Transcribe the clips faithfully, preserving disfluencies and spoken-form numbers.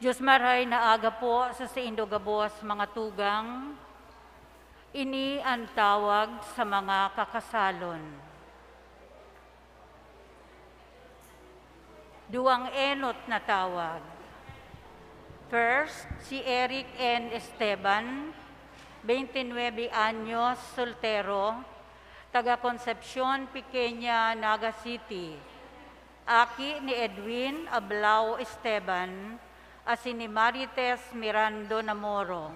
Diyos marahay na aga po sa saindo gabos, mga tugang. Ini an tawag sa mga kakasalon. Duwang enot na tawag. First, si Eric N. Esteban, veintinuebe anyos, soltero, taga Concepcion, Pequeña, Naga City. Aki ni Edwin Ablao Esteban asin ni Marites Mirando Namoro.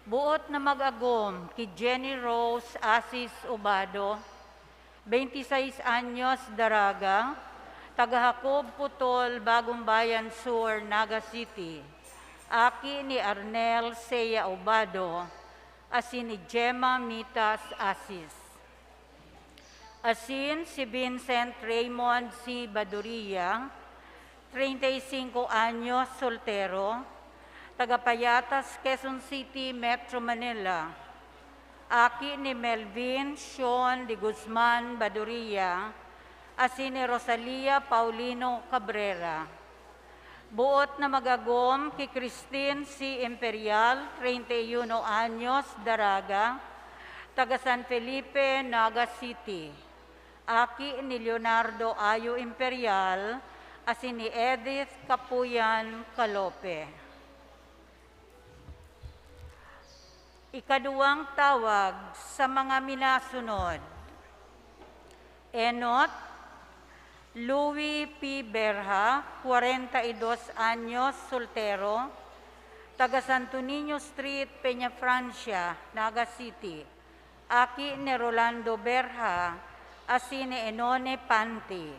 Boot na mag-agom ki Jenny Rose Asis Obado, veintiseis anyos, Daraga, taga Jacob Putol, Bagong Bayan Sur, Naga City. Aki ni Arnel Sea Obado asin ni Gemma Mitas Asis. Asin si Vincent Raymond C. Baduria, treinta y cinco anyos, soltero, taga Payatas, Quezon City, Metro Manila. Aki ni Melvin Sean de Guzman Baduria asin ni Rosalia Paulino Cabrera. Boot na mag-agom ki Christine C. Imperial, treinta y uno anyos, Daraga, taga San Felipe, Naga City. Aki ni Leonardo Ayo Imperial asin ni Edith Kapuyan Calope. Ikaduwang tawag sa mga minasunod. Enot, Louis P. Berha, kwarenta y dos anyos, soltero, taga Santo Niño Street, Peñafrancia, Naga City. Aki ni Rolando Berha asin ni Enone Panti.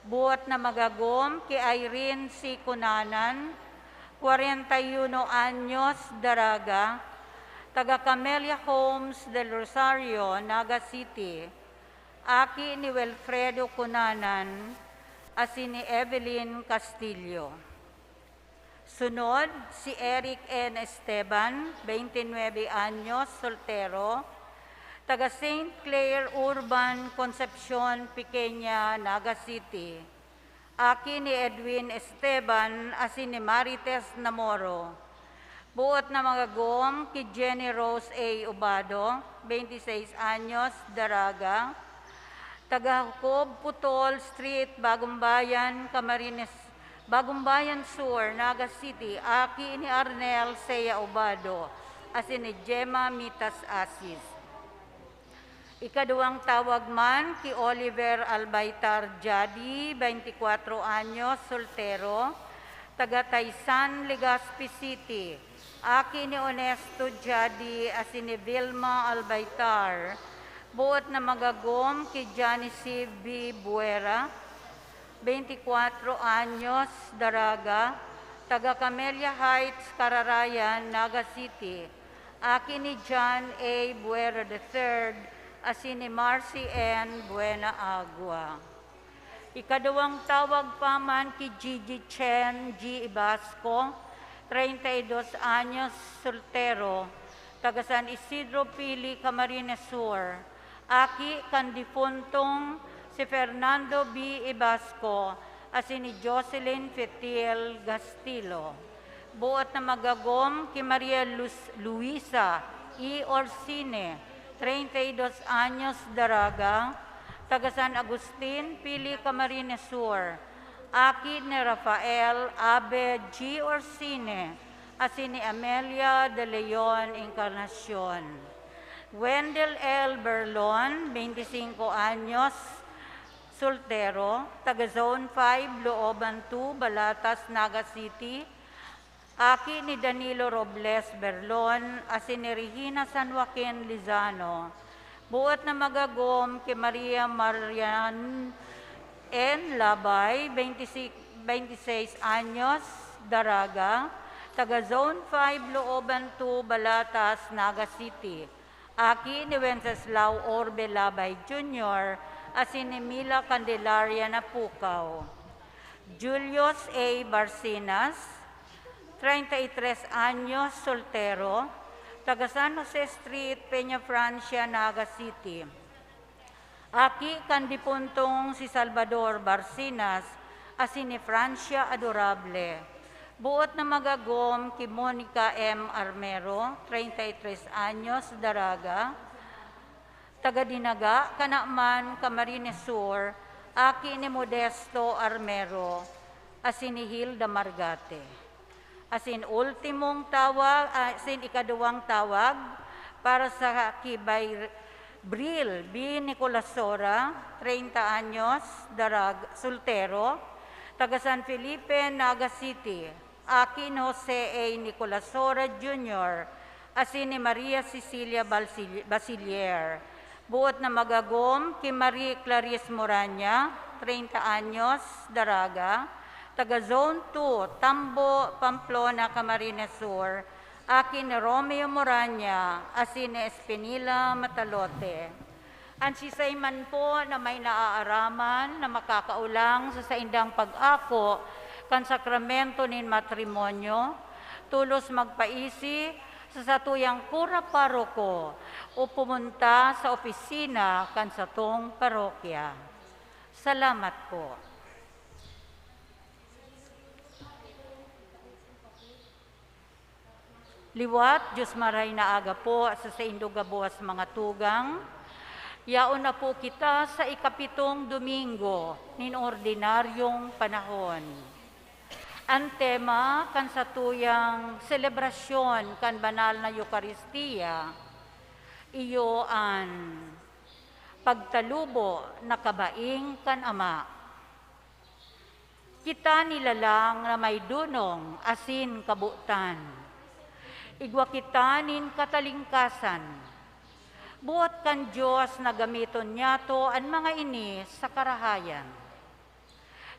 Boot na mag-agom ki Irene C. Cunanan, kwarenta y uno anyos, Daraga, taga Camellia Homes del Rosario, Naga City. Aki ni Wilfredo Cunanan asin ni Evelyn Castillo. Sunod, si Eric N. Esteban, veintinuebe anyos, soltero, taga Saint Clair Urban, Concepcion, Pequeña, Naga City. Aki ni Edwin Esteban asin ni Marites Namoro. Boot na mag-agom ki Jenny Rose A. Obado, veintiseis anyos, Daraga, taga Jacob Putol Street, Bagong Bayan, Camarines, Bagong Bayan Sur, Naga City, aki ni Arnel Sea Obado asin ni Gemma Mitas Asis. Ikaduwang tawag man ki Oliver Albaitar Jadi, veinticuatro anyos, soltero, taga Taysan, Legazpi City. Aki ni Onesto Jadi asin ni Vilma Albaitar. Boot na mag-agom ki Janice B. Buera, veinticuatro anyos, Daraga, taga Camellia Heights, Cararayan, Naga City. Aki ni John A. Buera the third asin ni Marcy N. Buena Agua. Ikaduwang tawag pa man ki Gigi Chen G. Ibasco, treinta y dos anyos, soltero, taga San Isidro Pili, Camarines Sur. Aki kan defuntong si Fernando B. Ibasco asin ni Jocelyn Fetiel Gastilo. Boot na magagom ki Maria Luz-, Luisa E. Orsine, treinta y dos anyos, Daraga, taga San Agustin, Pili, Camarines Sur. Aki ni Rafael Abe G. Orsine asin ni Amelia de Leon Encarnacion. Wendell L. Berlon, veinticinco anyos, soltero, taga Zone five, Looban two, Balatas, Naga City. Aki ni Danilo Robles Berlon asin ni Regina San Joaquin Lizano. Boot na magagom ki Maria Marian N. Labay, veintiseis, veintiseis anyos, Daraga, taga Zone five, Looban two, Balatas, Naga City. Aki ni Wenceslao Orbe Labay Junior asin ni Mila Candelaria Napukaw. Julius A. Barcenas, treinta y tres anyos, soltero, taga San Jose Street, Peñafrancia, Naga City. Aki kan dipuntong si Salvador Barcenas asin ni Francia Adorable. Buot na magagom ki Monica M. Armero, treinta y tres anyos, Daraga, taga Dinaga, Canaman, Camarines Sur, aki ni Modesto Armero, asin ni Hilda Margate. Asin ultimong tawag, asin ikaduwang tawag, para sa ki Bay-, Bril B. Nicolasora, treinta anyos, darag-, soltero, taga San Felipe, Naga City, aki ni Jose A. Nicolasora Junior, asin ni Maria Cecilia Balsil-, Basilier. Buot na magagom ki Marie Clarice Moranya, treinta anyos, daraga, taga Zone two, Tambo, Pamplona, Camarines Sur, aki ni Romeo Moranya asin ni Espinila Matalote. An siisay man po na may naaaraman na makakaolang sa saindang pag-ako kan sakramento nin matrimonyo, tolos magpaisi sa satuyang kura paroko o pumunta sa opisina kan satong parokya. Salamat po. Liwat, Dios maray na aga po sa saindo gabos mga tugang. Yaon na po kita sa ikapitong Domingo nin ordinaryong panahon. An tema kan satuyang selebrasyon kan banal na Eukaristia, iyo an pagtalubo na kabaing kan Ama. Kita nilalang na may dunong asin kabotan. Igwa kita nin katalingkasan. Buot kan Dios na gamiton niyato an mga ini sa karahayan.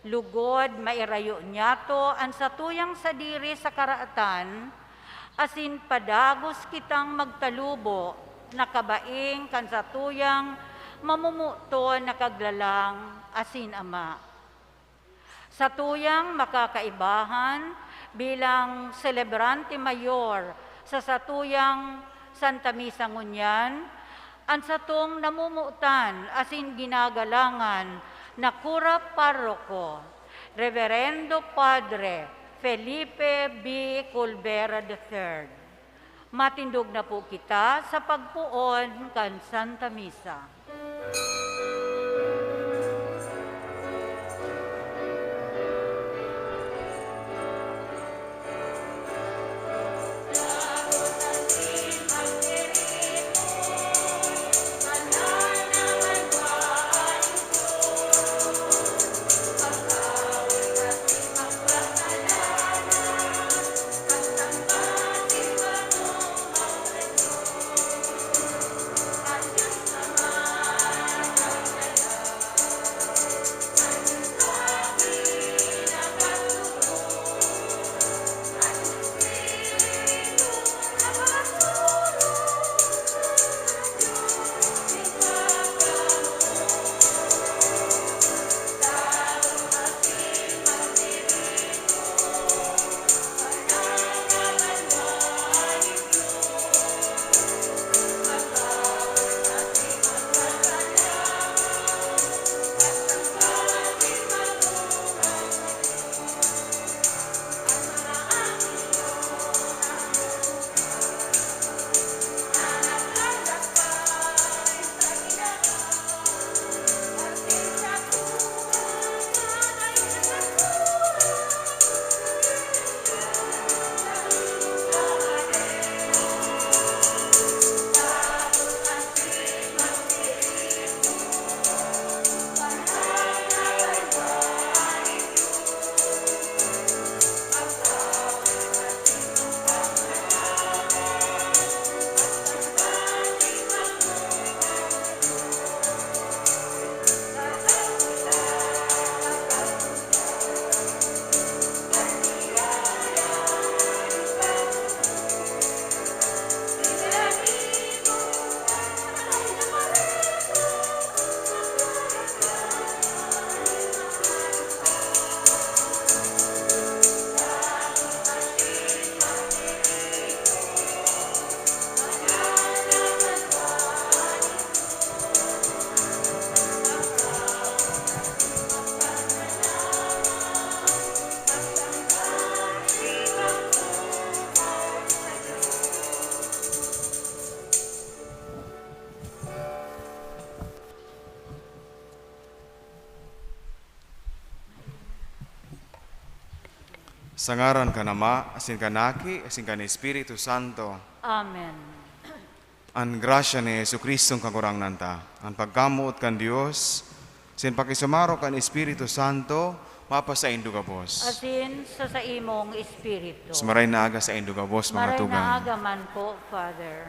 Lugod, mairayo niyato an satuyang sadiri sa karaatan, asin padagos kitang magtalubo na kabaing kan satuyang mamomoton na Kaglalang asin Ama. Satuyang makakaibahan bilang selebrante mayor sa satuyang Santa Misa ngunyan, an satong namomotan asin ginagalangan na kura paroko, Reverendo Padre Felipe B. Colbera the third. Matindog na po kita sa pagpoon kan Santa Misa. Sa ngaran kan Ama, asin kan Aki, asin kan Espiritu Santo. Amen. An grasya ni Jesu-Cristong Kagurangnan ta, an pagkamoot kan Dios, asin pakisumaro kan Espiritu Santo, mapasaindo gabos. Asin sa saimong espiritu. Sa maray na aga saindo gabos, mga Maray na tugang. Aga man po, Father.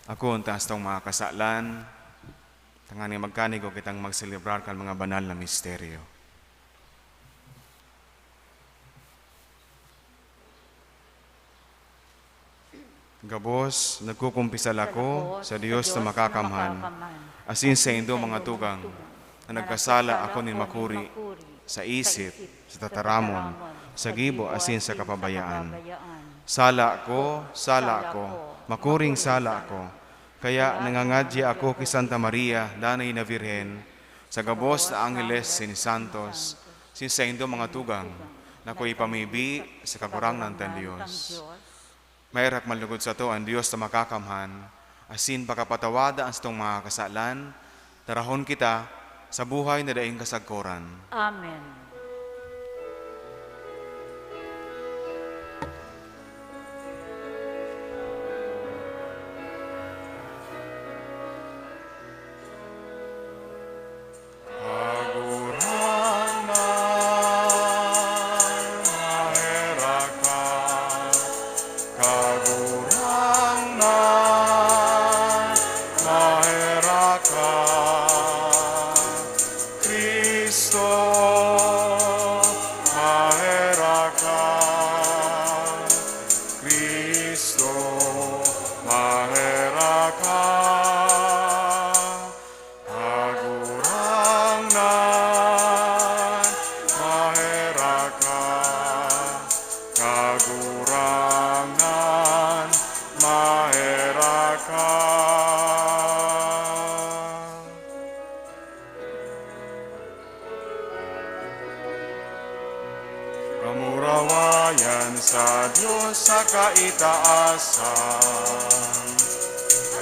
Ako, an taas tong mga kasalan, tanganing magkanigo kitang magselebrar kan mga banal na misteryo. Gabos, nagkukumpisal ako sa Dios na makakamhan, asin saindo, mga tugang, na nagkasala ako nin makuri sa isip, sa tataramon, sa gibo, asin sa kapabayaan. Sala ko, sala ko, makuring sala ko. Kaya nangangadya ako ki Santa Maria, danay na Birhen, sa gabos na angheles asin santos, asin saindo, mga tugang, na ako ipamibi sa Kagurangnan tang Dios. Maherak man lugod sato an Dios na makakamhan, asin pakapatawada an satong mga kasalan, tarahon kita sa buhay na daing kasagkoran. Amen. Kagurangnan, maherak ka. Kagurangnan, maherak ka. Cristo, maherak ka. Cristo, maherak ka. Kagurangnan, maherak ka. Kagurangnan, maherak ka. Kamurawayan sa Dios sa kaitaasan,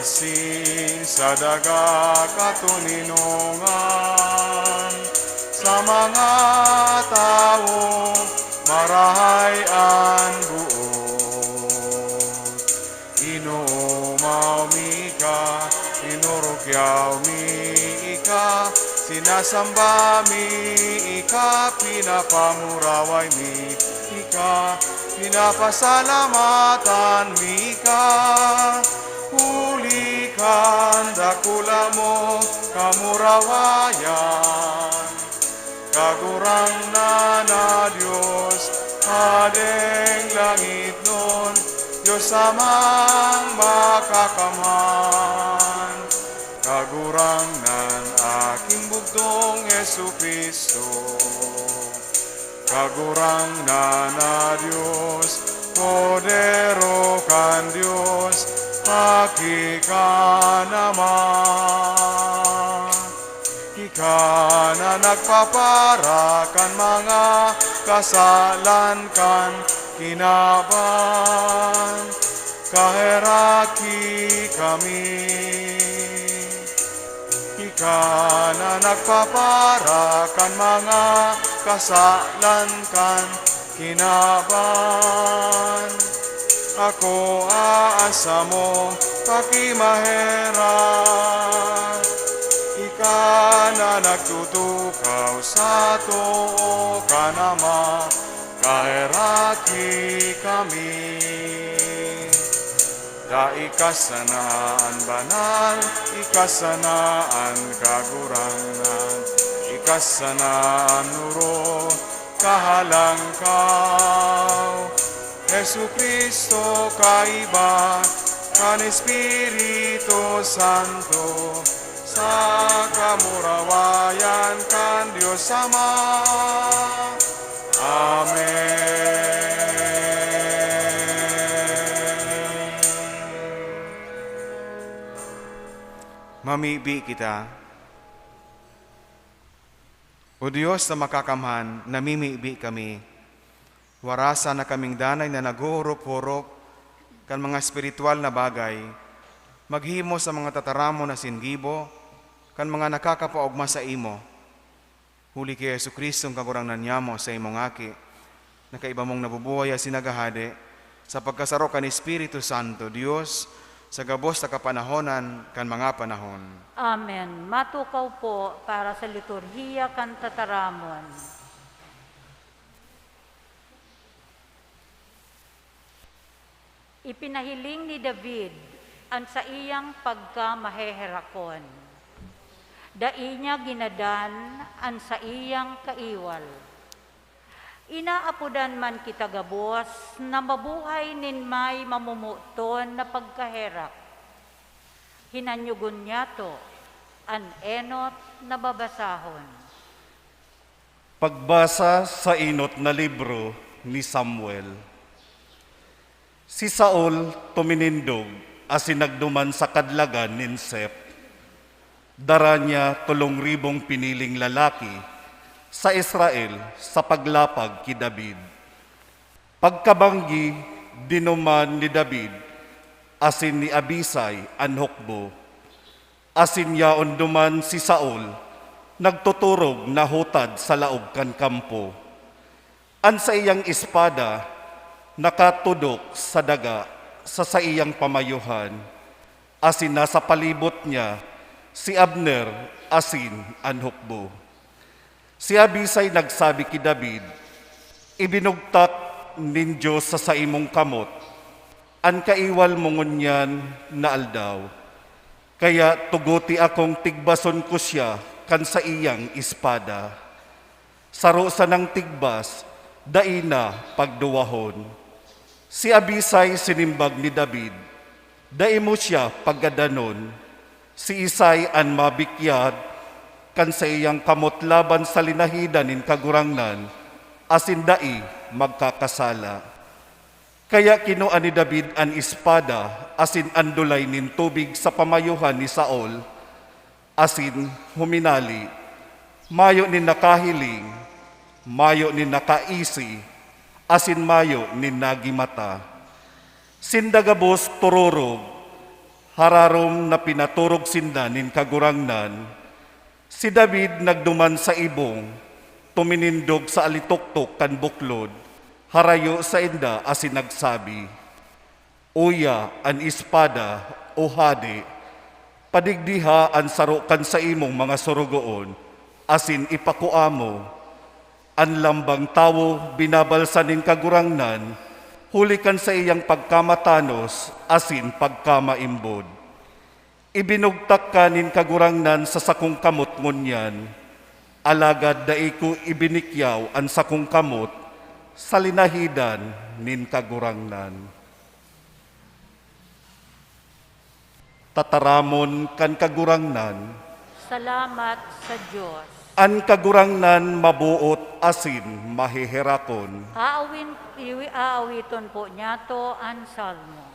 asin sa daga katoninongan, sa mga tawong marahay an boot. Inoomaw mi ka, inurukyaw mi ika, sinasamba mi ika, pinapamuraway mi ika, pinapasalamatan mi ka. Huli kan dakula mong kamurawayan. Kagurangnan na Dios, Hadeng langitnon, Dios Amang Makakamhan. Kagurangnan, aking bugtong Jesu-Cristo. Kagurangnan na Dios, Kordero kan Dios, aki kan Ama. Ika na nagpapara kan mga kasalan kan kinaban, kaheraki kami. Ika na nagpapara kan mga kasalan kan kinaban. Akoa an samong pakimaherak. Ika na nagtutukaw sa too kan Ama, kaheraki kami. Ta ika sana an banal, ika sana an kagurangnan, ika sana an orog, kahalangkaw. Jesu-Cristo, kaiba kan Espiritu Santo, sa kamurawayan kan Dios Ama. Amen. Mamibi kita. O Dios na makakamhan, namimibi kami. Warasa na kaming danay na naghuhurop-hurop kan mga espiritual na bagay. Maghimo sa mga tataramon asin gibo kan mga nakakapaogma saimo. Huli ki Jesu-Cristo, an Kagurangnan nyamo, saimong Aki, na kaiba mong nabubuhay asin naghahade, sa pagkasaro kan Espiritu Santo, Dios, sa gabos na kapanahonan kan mga panahon. Amen. Matukaw po para sa liturhiya kan tataramon. Ipinahiling ni David an saiyang pagkamaheherakon. Dai niya ginadan an saiyang kaiwal. Inaapodan man kita gabos na mabuhay nin may mamomoton na pagkaherak. Hinanyogon niyato an enot na babasahon. Pagbasa sa enot na libro ni Samuel. Si Saul tuminindog asin nagduman sa kadlagan nin Sep. Dara niya tolong ribong piniling lalaki sa Israel sa paglapag ki David. Pagkabanggi, dinuman ni David asin ni Abisai an hukbo. Asin yaon duman si Saul, nagtuturog na hutad sa laog kan kampo. An saiyang espada nakatudok sa daga sa saiyang pamayohan, asin nasa palibot niya si Abner asin an hukbo. Si Abisai nagsabi ki David, "Ibinugtak nin Dios sa saimong kamot an kaiwal mo ngunyan na aldaw. Kaya tuguti akong tigbason ko siya kan saiyang espada. Saro sanang tigbas, dai na pagduwahon." Si Abisai sinimbag ni David, "Dai mo siya pagadanon. Siisay an mabikyad kan saiyang kamot laban sa linahidan nin Kagurangnan asin dai magkakasala?" Kaya kinua ni David an espada asin an dulay nin tubig sa pamayohan ni Saul, asin huminali, mayo nin nakahiling, mayo nin nakaisi, asin mayo nin nagimata. Sinda gabos tororog, hararom na pinatorog sinda nin Kagurangnan. Si David nagduman sa ibong, tuminindog sa alitoktok kan buklod, harayo sainda asin nagsabi, "Uya an espada, O hade, padigdiha an saro kan saimong mga sorogoon, asin ipakua mo. An lambang tawo binabalsan nin Kagurangnan huli kan saiyang pagkamatanos asin pagkamaimbod. Ibinugtak ka nin Kagurangnan sa sakong kamot ngunyan, alagad dai ko ibinikyaw an sakong kamot sa linahidan nin Kagurangnan." Tataramon kan Kagurangnan. Salamat sa Dios. An Kagurangnan maboot asin maheherakon. Aawin, iwi-, aawiton po niyato an salmo.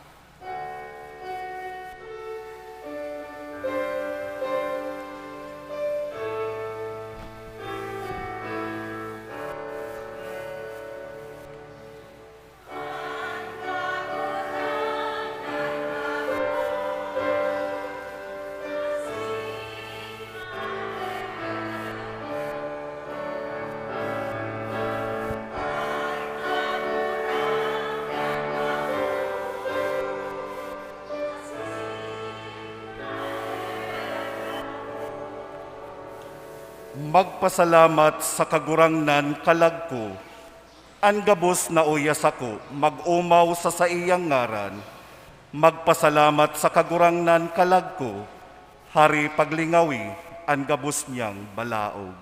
Magpasalamat sa Kagurangnan, kalag ko. An gabos na uya sako, mag-omaw sa saiyang ngaran. Magpasalamat sa Kagurangnan, kalag ko, hari paglingawi an gabos niyang balaog.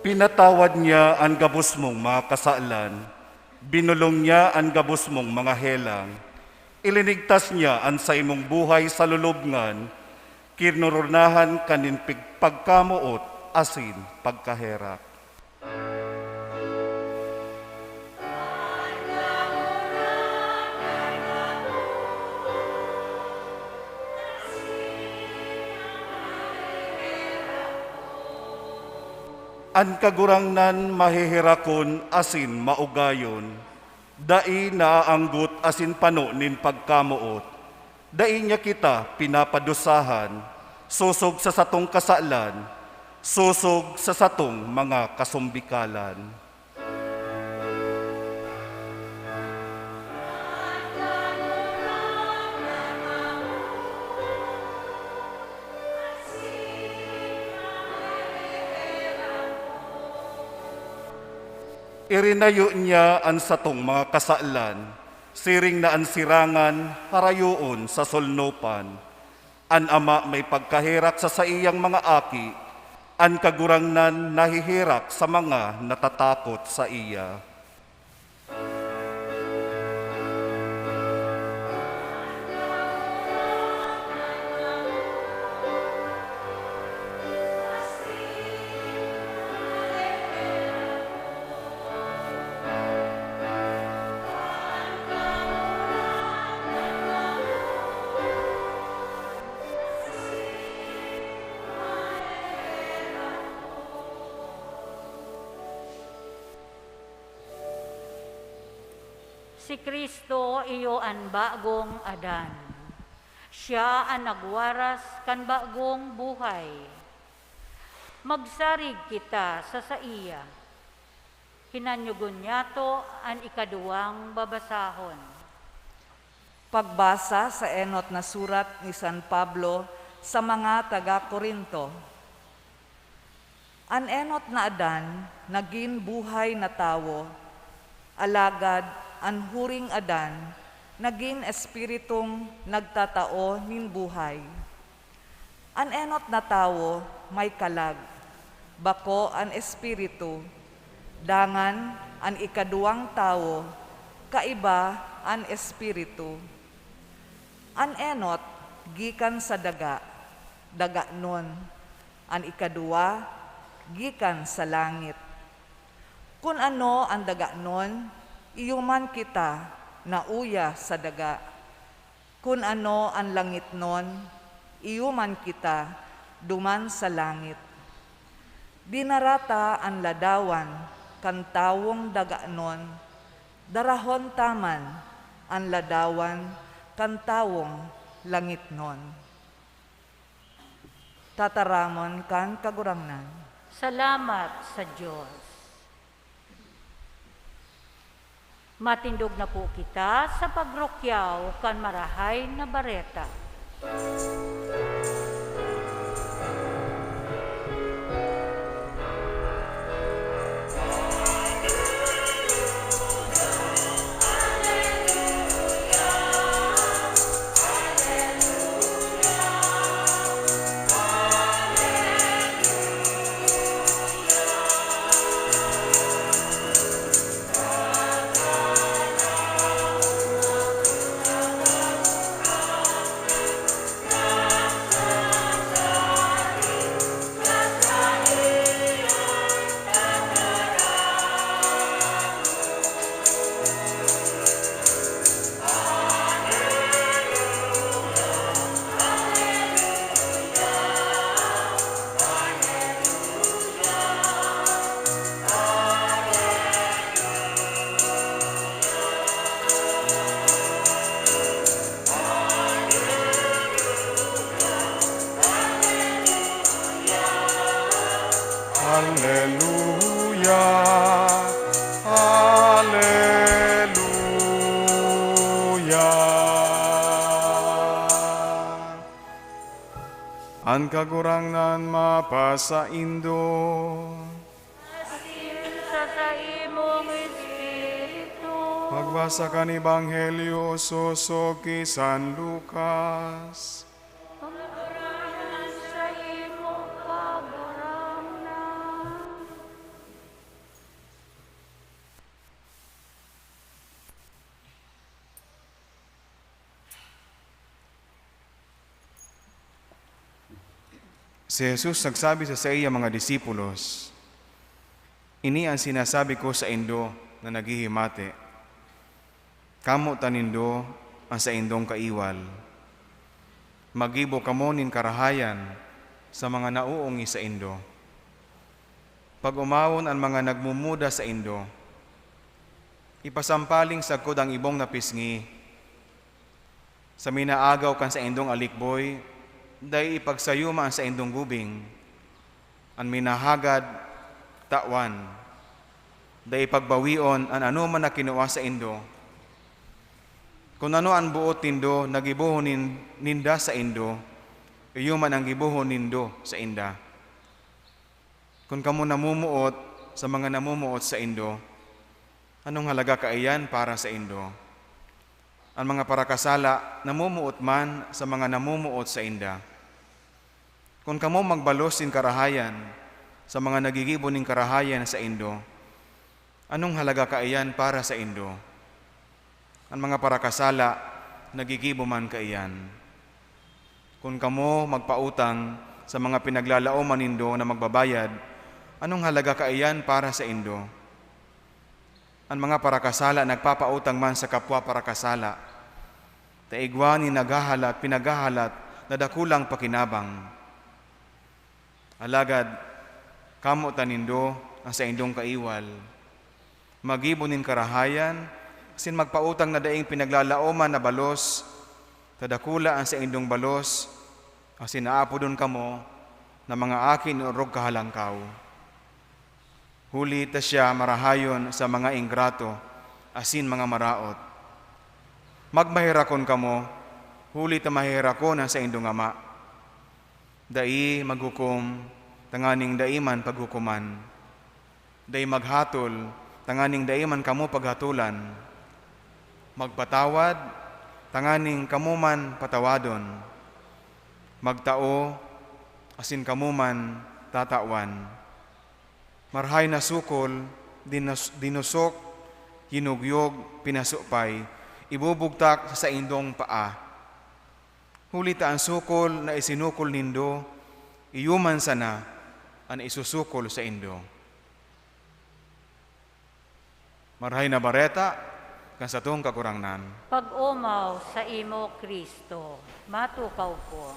Pinatawad niya an gabos mong mga kasalan. Binolong niya an gabos mong mga helang. Ilinigtas niya an saimong buhay sa lulubngan, kinoronahan ka nin pig-, pagkamoot asin pagkaherak. An Kagurangnan maheherakon asin maugayon. Dai naaanggot asin pano nin pagkamoot. Dai niya kita pinapadusahan, sosog sa satong kasalan, sosog sa satong mga kasumbikalan. Irinayo niya an satong mga kasalan, siring na an sirangan harayoon sa solnopan. An Ama may pagkaherak sa saiyang mga aki, an Kagurangnan naheherak sa mga natatakot saiya. Si Cristo iyo an bagong Adan. Siya an nagwaras kan bagong buhay. Magsarig kita sa saiya. Hinanyogon niyato an ikaduwang babasahon. Pagbasa sa enot na surat ni San Pablo sa mga taga Corinto. An enot na Adan nagin buhay na tawo, alagad an huring Adan nagin espiritong nagtatao nin buhay. An enot na tawo may kalag, bako an espiritu, dangan an ikaduwang tawo kaiba an espiritu. An enot gikan sa daga, daganon; an ikaduwa gikan sa langit. Kun ano an daganon, iyo man kita na uya sa daga. Kun ano an langitnon, iyo man kita duman sa langit. Dinara ta an ladawan kan tawong daganon, darahon ta man an ladawan kan tawong langitnon. Tataramon kan Kagurangnan. Salamat sa Dios. Matindog na po kita sa pagrukyaw kan Marahay na Bareta. Aleluya, aleluya. An Kagurangnan mapasaindo. Asin sa saimong espiritu. Pagbasa kan Ebanghelyo sosog ki San Lucas. Pagkurayan sa imo, Kagurangnan. Si Jesus nagsabi sa saiyang mga disipulos, "Ini an sinasabi ko saindo na naghihimate, kamotan nindo an saindong kaiwal. Maggibo kamo nin karahayan sa mga naoongis saindo. Pag-omawon an mga nagmumuda saindo. Ipasampaling sagkod an ibong na pisngi. Sa minaagaw kan saindong alikboy, dai ipagsayuma an saindong gubing. An minahagad, tawan. Dai pagbawion an anoman na kinua saindo. Kun ano an boot nindo na gibohon nin-, ninda saindo, iyo man an gibohon nindo sainda. Kun kamo namumuot sa mga namumuot saindo, anong halaga kaiyan para saindo? An mga parakasala namumuot man sa mga namumuot sainda. Kun kamo magbalos nin karahayan sa mga naggigibo nin karahayan saindo, anong halaga kaiyan para saindo? An mga parakasala naggigibo man kaiyan. Kun kamo magpautang sa mga pinaglalaoman nindo na magbabayad, anong halaga kaiyan para saindo? An mga parakasala nagpapautang man sa kapwa parakasala, ta igwa nin naghahalat, pinaghahalat na dakulang pakinabang. Alagad kamotan nindo an saindong kaiwal. Maggibo nin karahayan, asin magpautang na daing pinaglalaoman na balos, ta dakula an saindong balos, asin aapodon kamo na mga aki nin orog kahalangkaw. Huli ta siya marahayon sa mga ingrato asin mga maraot. Magmaherakon kamo, huli ta maheherakon an saindong Ama. Dai maghukom, tanganing dai man paghukoman. Dai maghatol, tanganing dai man kamo paghatolan. Magpatawad, tanganing kamo man patawadon. Magtao, asin kamo man tatawan. Marahay na sukol, dinos-, dinosok, yinugyog, pinasupay, ibubugtak sa saindong paa. Huli ta an sukol na isinukol nindo, iyo man sana an isusukol saindo. Marahay na Bareta kan satong Kagurangnan. Pag-omaw saimo, Cristo. Matukaw po.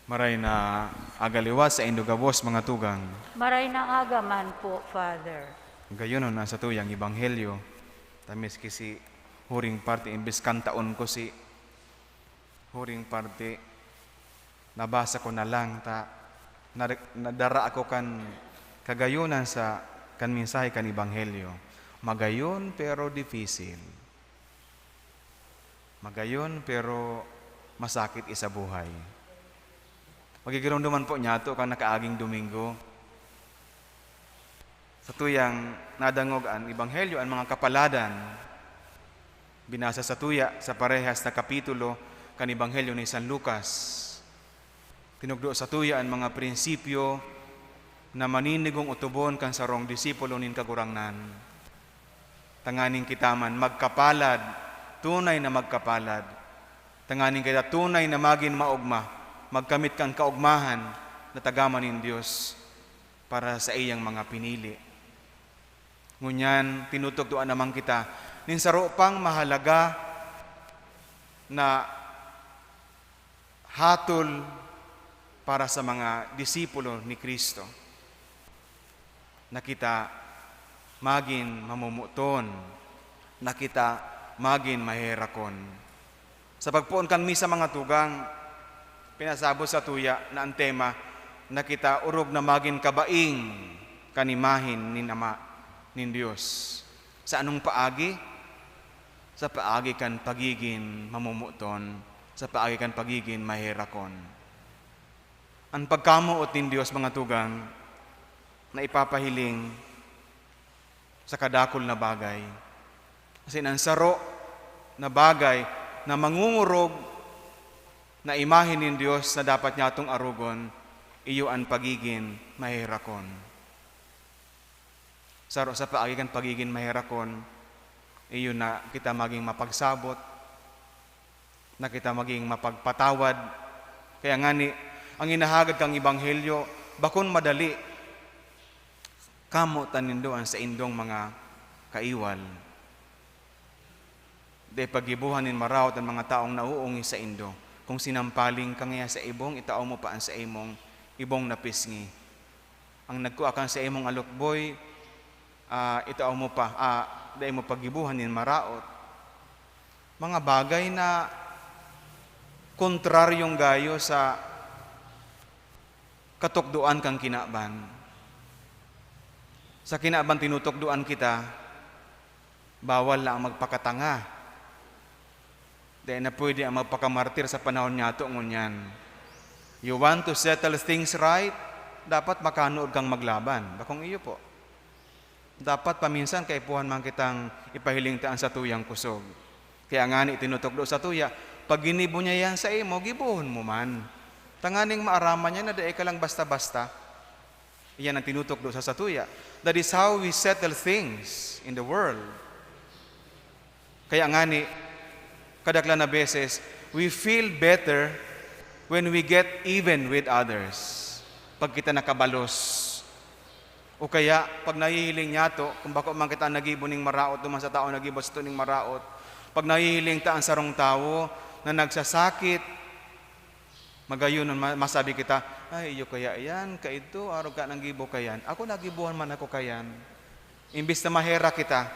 Maray na aga liwat saindo gabos, mga tugang. Maray na aga man po, Father. Gayon an satuyang ebanghelyo. Ta miski si huring parte, imbes kantaon ko si huring parte, nabasa ko na lang, ta na-, nadara ako kan kagayonan sa, kan mensahe kan ebanghelyo. Magayon pero dipisil. Magayon pero masakit sa buhay. Magigiromdoman po niyato kan nakaaging Domingo. Satuyang nadangog an ebanghelyo, an mga kapaladan. Binasa satuya sa parehas na kapitulo kan ebanghelyo ni San Lucas. Tinukdo satuya an mga prinsipyo na maninigong otobon kan sarong disipulo nin Kagurangnan. Tanganing kita man magkapalad, tunay na magkapalad. Tanganing kita tunay na magin maogma, magkamit kan kaogmahan na tagama nin Dios para sa iyang mga pinili. Ngunyan, tinutukdoan naman kita nin saro pang mahalaga na hatol para sa mga disipulo ni Cristo, na kita magin mamomoton, na kita magin maherakon. Sa pagpoon kan misa, mga tugang, pinasabot satuya na an tema na kita orog na magin kabaing kan imahen nin Ama nin Dios. Sa anong paagi? Sa paagi kan pagigin mamomoton, sa paagi kan pagigin maherakon. An pagkamoot nin Dios, mga tugang, na ipapahiling sa kadakul na bagay. Asin an saro na bagay na mangungurog na imahe nin Dios na dapat nyatong arogon, iyo an pagigin maherakon. Saro sa paagi kan pagigin maherakon, iyo na kita magin mapagsabot, na kita magin mapagpatawad. Kaya ngani, ang hinahagad kan ebanghelyo, bakong madali, kamotan nindo an saindong mga kaiwal. Dai paggibohan nin maraot an mga taong nauungi saindo. Kun sinampaling ka ngaya sa ibong, itao mo pa an saimong ibong na pisngi. An nagkua kan saimong alikboy, ah, itao mo pa, ah, dai mo pagibuhan nin maraot. Mga bagay na kontraryong gayo sa katukdoan kan kinaban. Sa kinaban tinutukdoan kita, bawal na ang magpakatanga. Dai na pwede ang magpakamartir sa panahon niyato ngunyan. You want to settle things right, dapat makanuod kang maglaban. Bakong iyo po. Dapat paminsan kaipuhan man kitang ipahiling ta an satuyang kusog. Kaya ngani tinutukdo satuya, pag ginibo niya yan sa imo, gibohon mo man. Tanganing maaraman niya na dai ka lang basta-basta. Iyan ang tinutukdo sa satuya. That is how we settle things in the world. Kaya ngani, kadaklan na beses, we feel better when we get even with others. Pag kita nakabalos. O kaya, pag nahihiling niyato, kung bako man kita nagibo ning maraot duman sa tao nagibo sato ning maraot, pag nahihiling ta an sarong tawo na nagsasakit, magayon ma-, masabi kita, "Ay, iyo kaya iyan, kaidto, arog ka nang gibo kayan. Ako, nagibuhan man ako kayan." Imbis na maherak kita,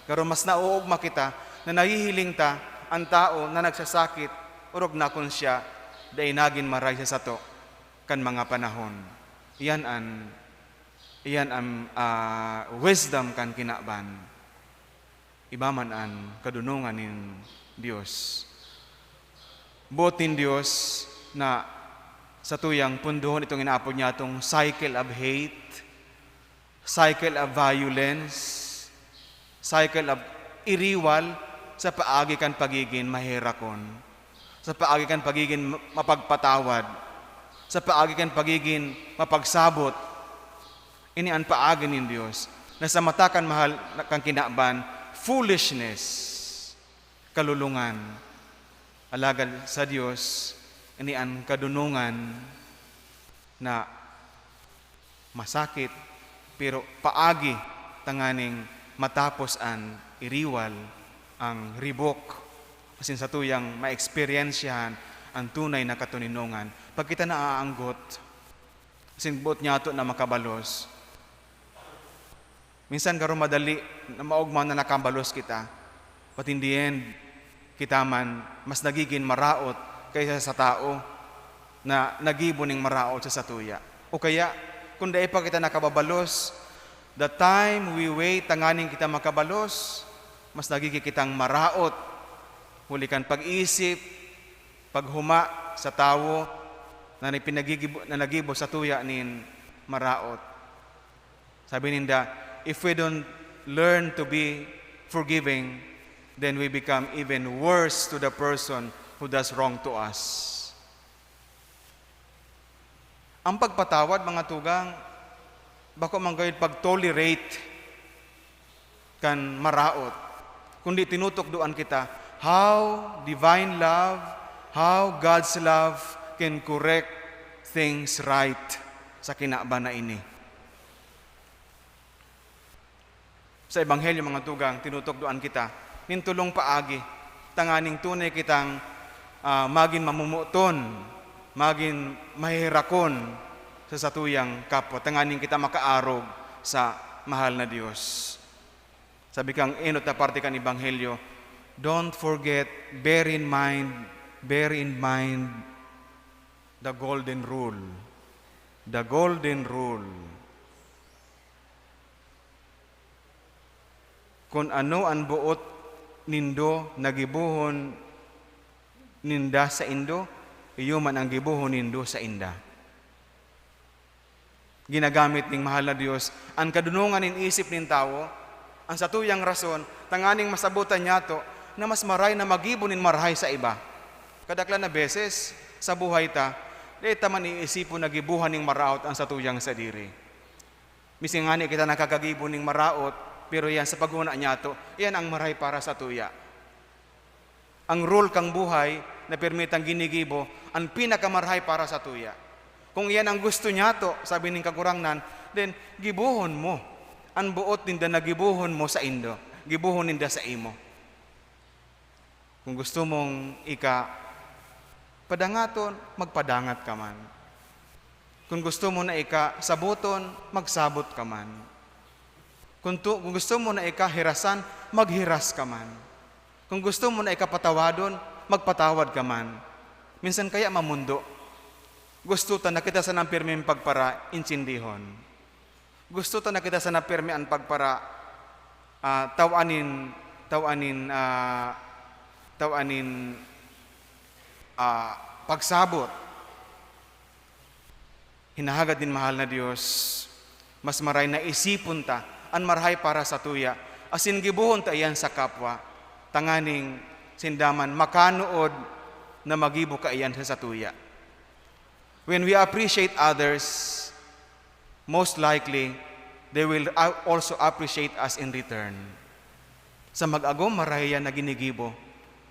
garo mas naoogma kita na nahihiling ta an tao na nagsasakit, orog na kun siya dai nagin maray sa sato kan mga panahon. Iyan an, iyan an, ah, wisdom kan kinaban. Iba man an kadunongan nin Dios. Boot nin Dios na satuyang pundohon itong inaapod niyatong cycle of hate, cycle of violence, cycle of iriwal sa paagi kan pagigin maherakon, sa paagi kan pagigin ma-, mapagpatawad, sa paagi kan pagigin mapagsabot. Ini an paagi nin Dios, na sa mata kan mahal na, kan kinaban, foolishness, kalulungan. Alagad sa Dios, ini an kadunongan na masakit, pero paagi tanganing matapos an iriwal, ang ribok, asin satuyang maeksperyensyahan an tunay na katoninongan. Pag kita naaanggot, asin boot niyato na makabalos. Minsan garo madali na maogma na nakabalos kita. But in the end, kita man mas nagigin maraot kaysa sa tao na nagibo ning maraot sa satuya. O kaya, kung dai pa kita nakababalos, the time we wait tanganing kita makabalos, mas nagigin kitang maraot. Huli kan pag-isip, paghuma sa tawo na nagpinagigibo-, na nagibo satuya nin maraot. Sabi ninda, "If we don't learn to be forgiving, then we become even worse to the person who does wrong to us." Ang pagpatawad, mga tugang, bako man gayud pag-tolerate kan maraot, kundi tinutukdoan kita how divine love, how God's love can correct things right sa kinaban na ini. Sa Ebanghelyo, mga tugang, tinutukdoan kita nin tolong paagi, tanganing tunay kitang, ah, magin mamomoton, magin maheherakon sa satuyang kapwa, tanganing kita makaarog sa mahal na Dios. Sabi kan enot na parte kan Ebanghelyo, "Don't forget, bear in mind, bear in mind the golden rule." The golden rule. Kun ano an boot nindo na gibohon ninda saindo, iyo man an gibohon nindo sainda. Ginagamit ning mahal na Dios an kadunongan nin isip nin tawo, an satuyang rason, tanganing masabotan niyato na mas maray na magibo nin marahay sa iba. Kadaklan na beses, sa buhay ta, dai ta man iisipon na gibohan nin maraot an satuyang sadiri. Minsan ngani kita nakakagibo nin maraot, pero iyan sa paghona niyato, iyan ang marahay para satuya. Ang rule kan buhay na pirmi tang ginigibo, an pinakamarahay para satuya. Kung iyan ang gusto niyato, sabi nin Kagurangnan, then gibohon mo an boot ninda na gibohon mo saindo, gibohon ninda saimo. Kung gusto mong ika padangaton, magpadangat ka man. Kung gusto mo na ika saboton, magsabot ka man. Kung, tu- kung gusto mo na ika hirasan, maghiras ka man. Kung gusto mo na ika patawadon, magpatawad ka man. Minsan kaya mamundo. Gusto ta na kita sanang pirming pagparaintindihon. Gusto ta na kita sana pirmi an pagpara, ah, taw-anin, taw-anin, ah, taw-anin, ah, pagsabot. Hinahagad nin mahal na Dios, mas maray na isipon ta an marahay para sa tuya, asin gibohon ta iyan sa kapwa, tanganing sinda man makanood na magibo kaiyan sa satuya. When we appreciate others, most likely, they will a- also appreciate us in return. Sa mag-agom, marahay yan na ginigibo.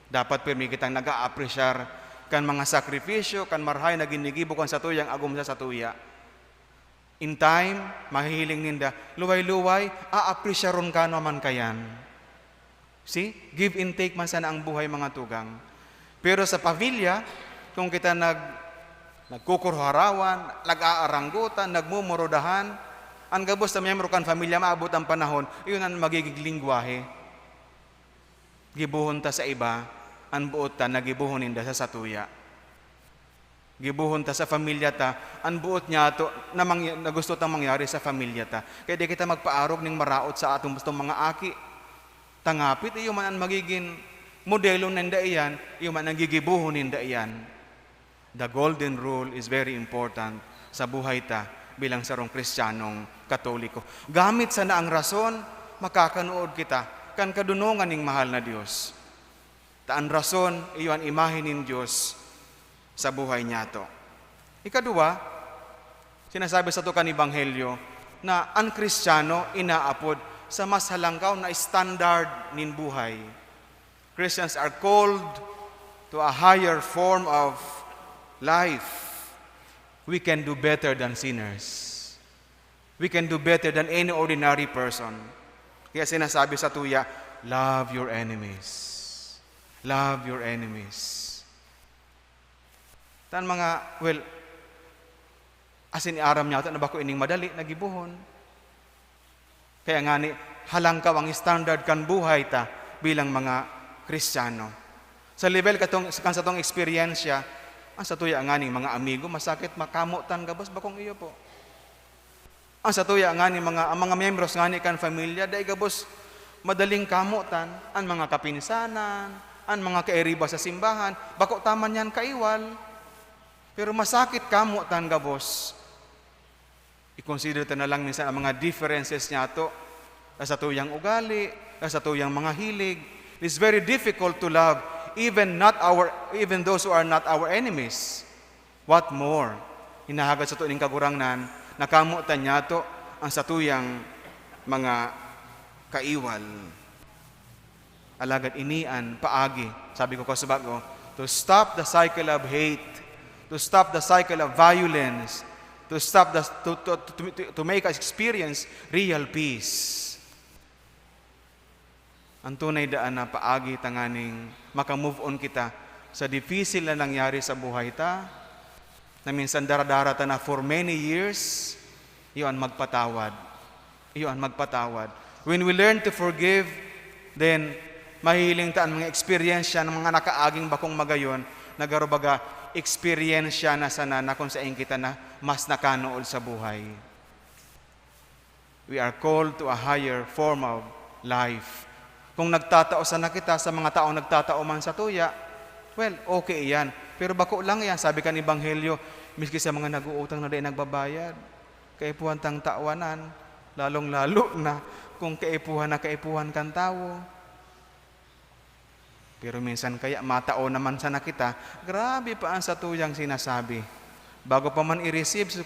Dapat pirmi kitang nag-aapresyar kan mga sakripisyo, kan marahay na ginigibo kan satuyang agom sa satuya. In time, mahihiling ninda, luway-luway, aapresyaron ka naman kayan. See? Give and take man sana ang buhay, mga tugang. Pero sa pamilya, kung kita nag-, nagkukurharawan, nag-aaranggutan, nagmumurudahan, an gabos na miyembro kan pamilya, maabot ang panahon, iyon ang magiging lingwahe. Gibohon ta sa iba, an boot ta, nagibohon ninda sa satuya. Gibohon ta sa pamilya ta, an boot niyato na mangya-, na gusto tang mangyari sa pamilya ta. Kaya di kita magpaarog ning maraot sa atong gustong mga aki. Tangapit, iyo man an magigin modelo ninda iyan, iyo man an gigibohon ninda iyan. The golden rule is very important sa buhay ta bilang sarong Kristiyanong Katoliko. Gamit sana ang rason, makakanood kita kan kadunongan ning mahal na Dios. Ta an rason, iyo an imahe nin Dios sa buhay niyato. Ikaduwa, sinasabi sato kan Ebanghelyo na an Kristiyano inaapod sa mas halangkaw na standard nin buhay. Christians are called to a higher form of life. We can do better than sinners. We can do better than any ordinary person. Kaya sinasabi sa tuya, "Love your enemies. Love your enemies." Tan mga, well, asin aram niyato na bako ining madali na gibohon. Kaya ngani, halangkaw ang standard kan buhay ta bilang mga Kristiyano. Sa level katong, kan satong eksperyensya, ang satuya nganing mga amigo, masakit makamotan gabos, bakong iyo po. Ang satuya nganing mga, ang mga miyembros ngani kan pamilya, dai gabos madaling kamotan, an mga kapinsanan, an mga kairiba sa simbahan, bako ta man yan kaiwal. Pero masakit kamotan gabos. I-consider ta na lang minsan ang mga differences niyato, sa satuyang ugali, sa satuyang mga hilig. It's very difficult to love even not our, even those who are not our enemies. What more? Hinahagad sato ning Kagurangnan na kamotan niyato ang satuyang mga kaiwal. Alagad ini an paagi, sabi ko kasubago, to stop the cycle of hate, to stop the cycle of violence, to stop the, to, to, to, to, to make us experience real peace. An tunay daan na paagi tanganing maka-move on kita sa dipisil na nangyari sa buhay ta, na minsan dara-dara ta na for many years, iyo an magpatawad. Iyo an magpatawad. When we learn to forgive, then mahihiling ta an mga eksperyensya ng mga nakaaging bakong magayon na garo baga eksperyensya na sana na kung sain kita na mas nakanood sa buhay. We are called to a higher form of life. Kung nagtatao sana kita sa mga taong nagtatao man satuya, well, okay iyan. Pero bako lang iyan, sabi kan Ebanghelyo, miski sa mga nag-uutang na dai nagbabayad. Kaipuhan tang tawanan, lalong-lalo na kung kaipuhan na kaipuhan kan tawo. Pero minsan kaya matao naman sana kita, grabe pa an satuyang sinasabi. Bago pa man i-receive, su-,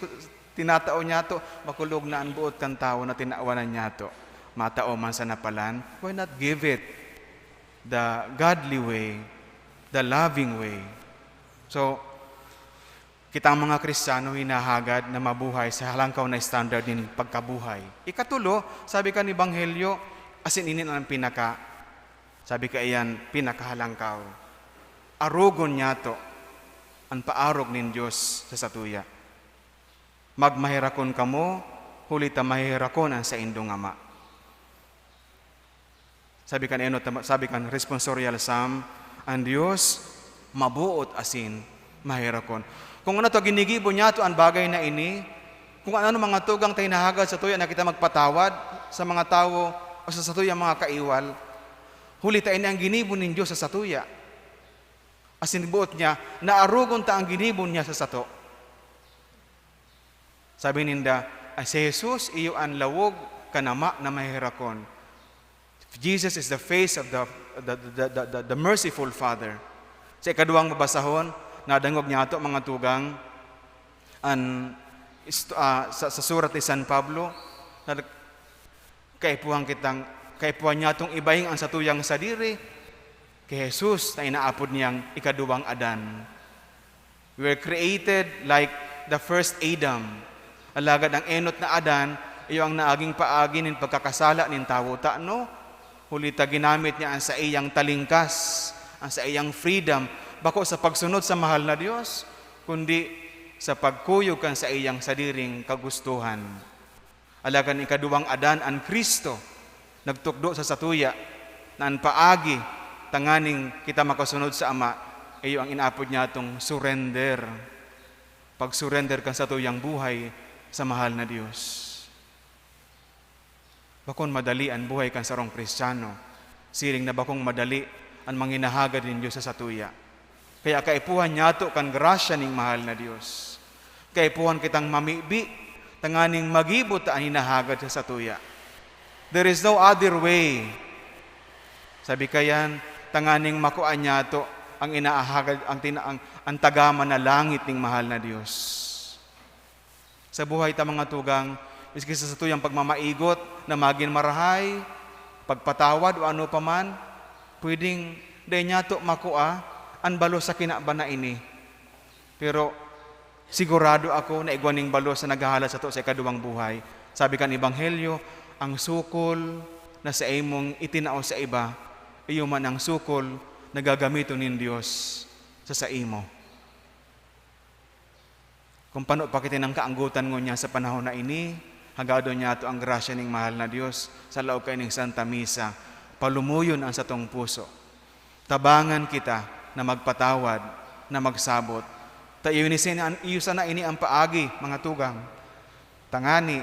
tinatao niyato, makulog na an boot kan tawo na tinawanan niyato. Matao man sana palan, why not give it the godly way, the loving way? So, kitang mga Kristiyano hinahagad na mabuhay sa halangkaw na standard nin pagkabuhay. Ikatulo, sabi kan Ebanghelyo, asin ini na ang pinaka, sabi kaiyan, pinakahalangkaw. Arogon niyato an paarog nin Dios sa satuya. "Magmaherakon kamo, huli ta maheherakon an saindong Ama." Sabi kan enot, sabi kan responsorial psalm, "An Dios maboot asin maherakon." Kung ano to, ginigibo niya to an bagay na ini, kung ano mga tugang ta hinahagad sa tuya na kita magpatawad sa mga tawo o sa satuyang mga kaiwal. Huli ta ini ang ginibo nin Dios sa satuya. Asin boot niya, naarogon ta an ginibo niya sa sato. Sabi ninda, "Ah, si Jesus, iyo an lawog kan Ama na maherakon." Jesus is the face of the, the, the, the, the, the merciful Father. Sa ikaduwang babasahon, nadangog niyato, mga tugang, an isto-, ah, sa, sa surat ni San Pablo, na kaipuhan kitang, kaipuhan niyatong ibaing an satuyang sadiri ki Jesus na inaapod niyang ikaduwang Adan. We were created like the first Adam. Alagad ang enot na Adan, iyo ang nagin paagi nin pagkakasala nin tawo. Tano, huli ta ginamit niya an saiyang talingkas, an saiyang freedom, bako sa pagsunod sa mahal na Dios, kundi sa pagkuyog kan saiyang sadiring kagustuhan. Alagad an ikaduwang Adan, an Cristo, nagtukdo sa satuya na an paagi tanganing kita makasunod sa Ama, iyo ang inaapod niyatong surrender. Pag-surrender kan satuyang buhay sa mahal na Dios. Bakong madali an buhay kan sarong Kristiyano, siring na bakong madali an mga hinahagad nin Dios sa satuya. Kaya kaipuhan niyato kan grasya ning mahal na Dios. Kaipuhan kitang mamibi tanganing magibo ta an hinahagad sa satuya. There is no other way. Sabi kayan, tanganing makua niyato ang inaahagad, ang tina-, ang, ang tagaman na langit ning mahal na Dios. Sa buhay ta, mga tugang, miski sa satuyang pagmamaigot na magin marahay, pagpatawad o ano pa man, pwedeng dai niyato makua an balos sa kinaban na ini. Pero sigurado ako na igwa ning balos na naghahalat sato sa ikaduwang buhay. Sabi kan Ebanghelyo, "Ang sukol na saimong itinao sa iba, iyo man ang sukol na gagamiton nin Dios sa saimo." Kung pano pa kita nang kaanggotan ngunyan sa panahon na ini, hagadon niyato ang grasya ning mahal na Dios sa laog kaining Santa Misa. Palumuyon ang satong puso. Tabangan kita na magpatawad, na magsabot. Ta iyo ni sina-, iyo sana ini ang paagi, mga tugang. Tangani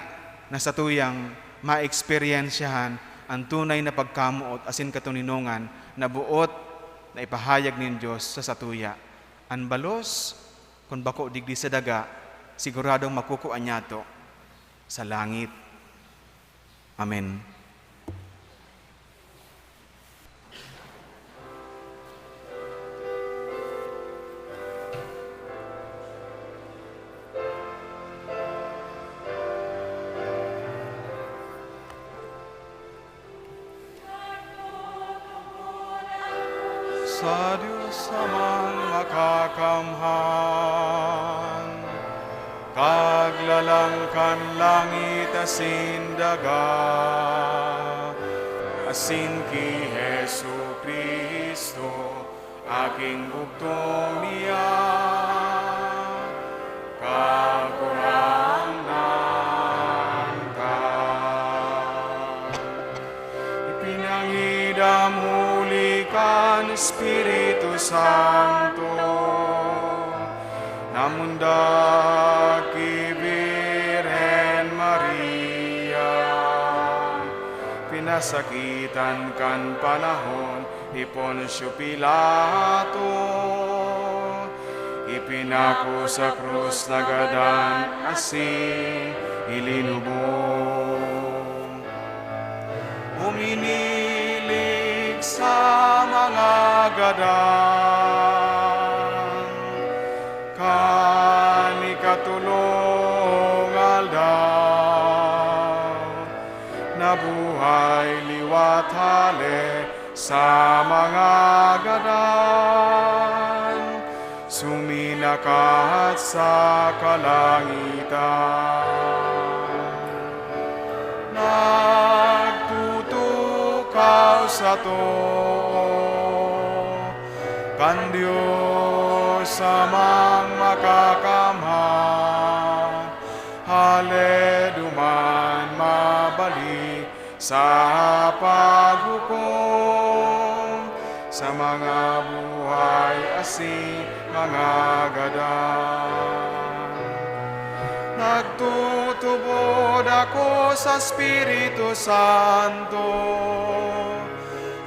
na satuyang maeksperyensyahan an tunay na pagkamoot asin katoninongan na boot na ipahayag nin Dios sa satuya. An balos, kun bako digdi sa daga, siguradong makukua niyato sa langit. Amen. Sa Dios Amang Makakamhan, Kaglalang kan langit asin daga, asin ki Jesu-Cristo, aking bugtong niya, Kagurangnan ta. Ipinangidam huli kan Espiritu Santo, namundag ki Birhen Maria, pinasakitan kan panahon ni Poncio Pilato, ipinako sa krus, nagadan asin ilinubong. Uminilig sa mga gadan kan ikatolong aldaw, nabuhay liwat hale sa mga gadan, suminakat sa kalangitan. Nagtutukaw sa too kan Dios Amang Makakamhan, hale duman mabalik sa paghukom sa mga buhay asin mga gadan. Nagtutubod ako sa Espiritu Santo,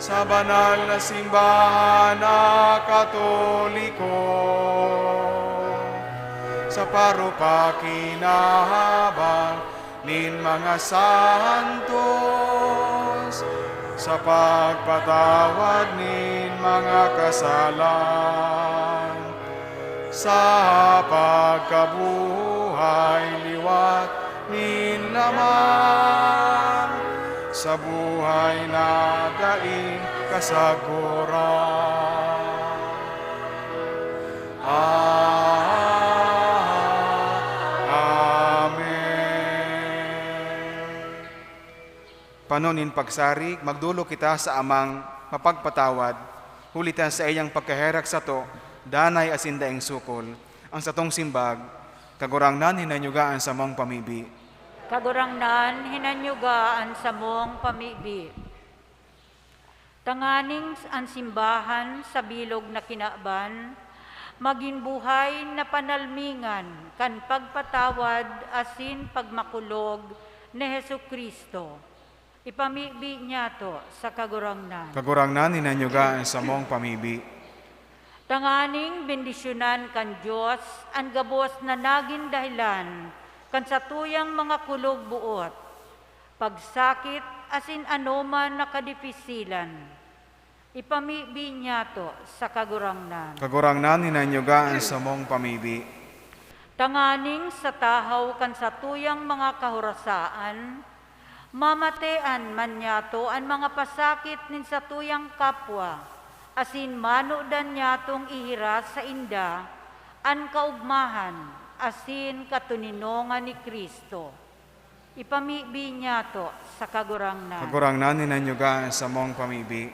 sa banal na simbahan na Katoliko, sa parupaki na habang nin mga santos, sa pagpatawad nin mga kasalan, sa pagkabuhay liwat nin laman, sa buhay na daing kasaguran. Amen. Pano nin pagsarig, magdolok kita sa Amang mapagpatawad, huli ta saiyang pagkaherak sato, danay asin daing sukol. Ang satong simbag, Kagurangnan, hinanyuga an samong pamibi. Kagurangnan, hinanyuga an samong pamibi. Tanganing an simbahan sa bilog na kinaban magin buhay na panalmingan kan pagpatawad asin pagmakulog ni Jesu-Cristo. Ipamibi niyato sa Kagurangnan. Kagurangnan, hinanyuga an samong pamibi. Tanganing bendisyonan kan Dios an gabos na nagin dahelan kan satuyang mga kulog-boot, pagsakit asin anoman na kadipisilan. Ipamibi niyato sa Kagurangnan. Kagurangnan, hinanyuga an samong pamibi. Tanganing sa tahaw kan satuyang mga kahorasaan, mamatean man niyato an mga pasakit nin satuyang kapwa, asin manudan niyatong ihiras sainda an kaogmahan asin katoninongan ni Cristo. Ipamibi niyato sa Kagurangnan. Kagurangnan, hinanyuga an samong pamibi.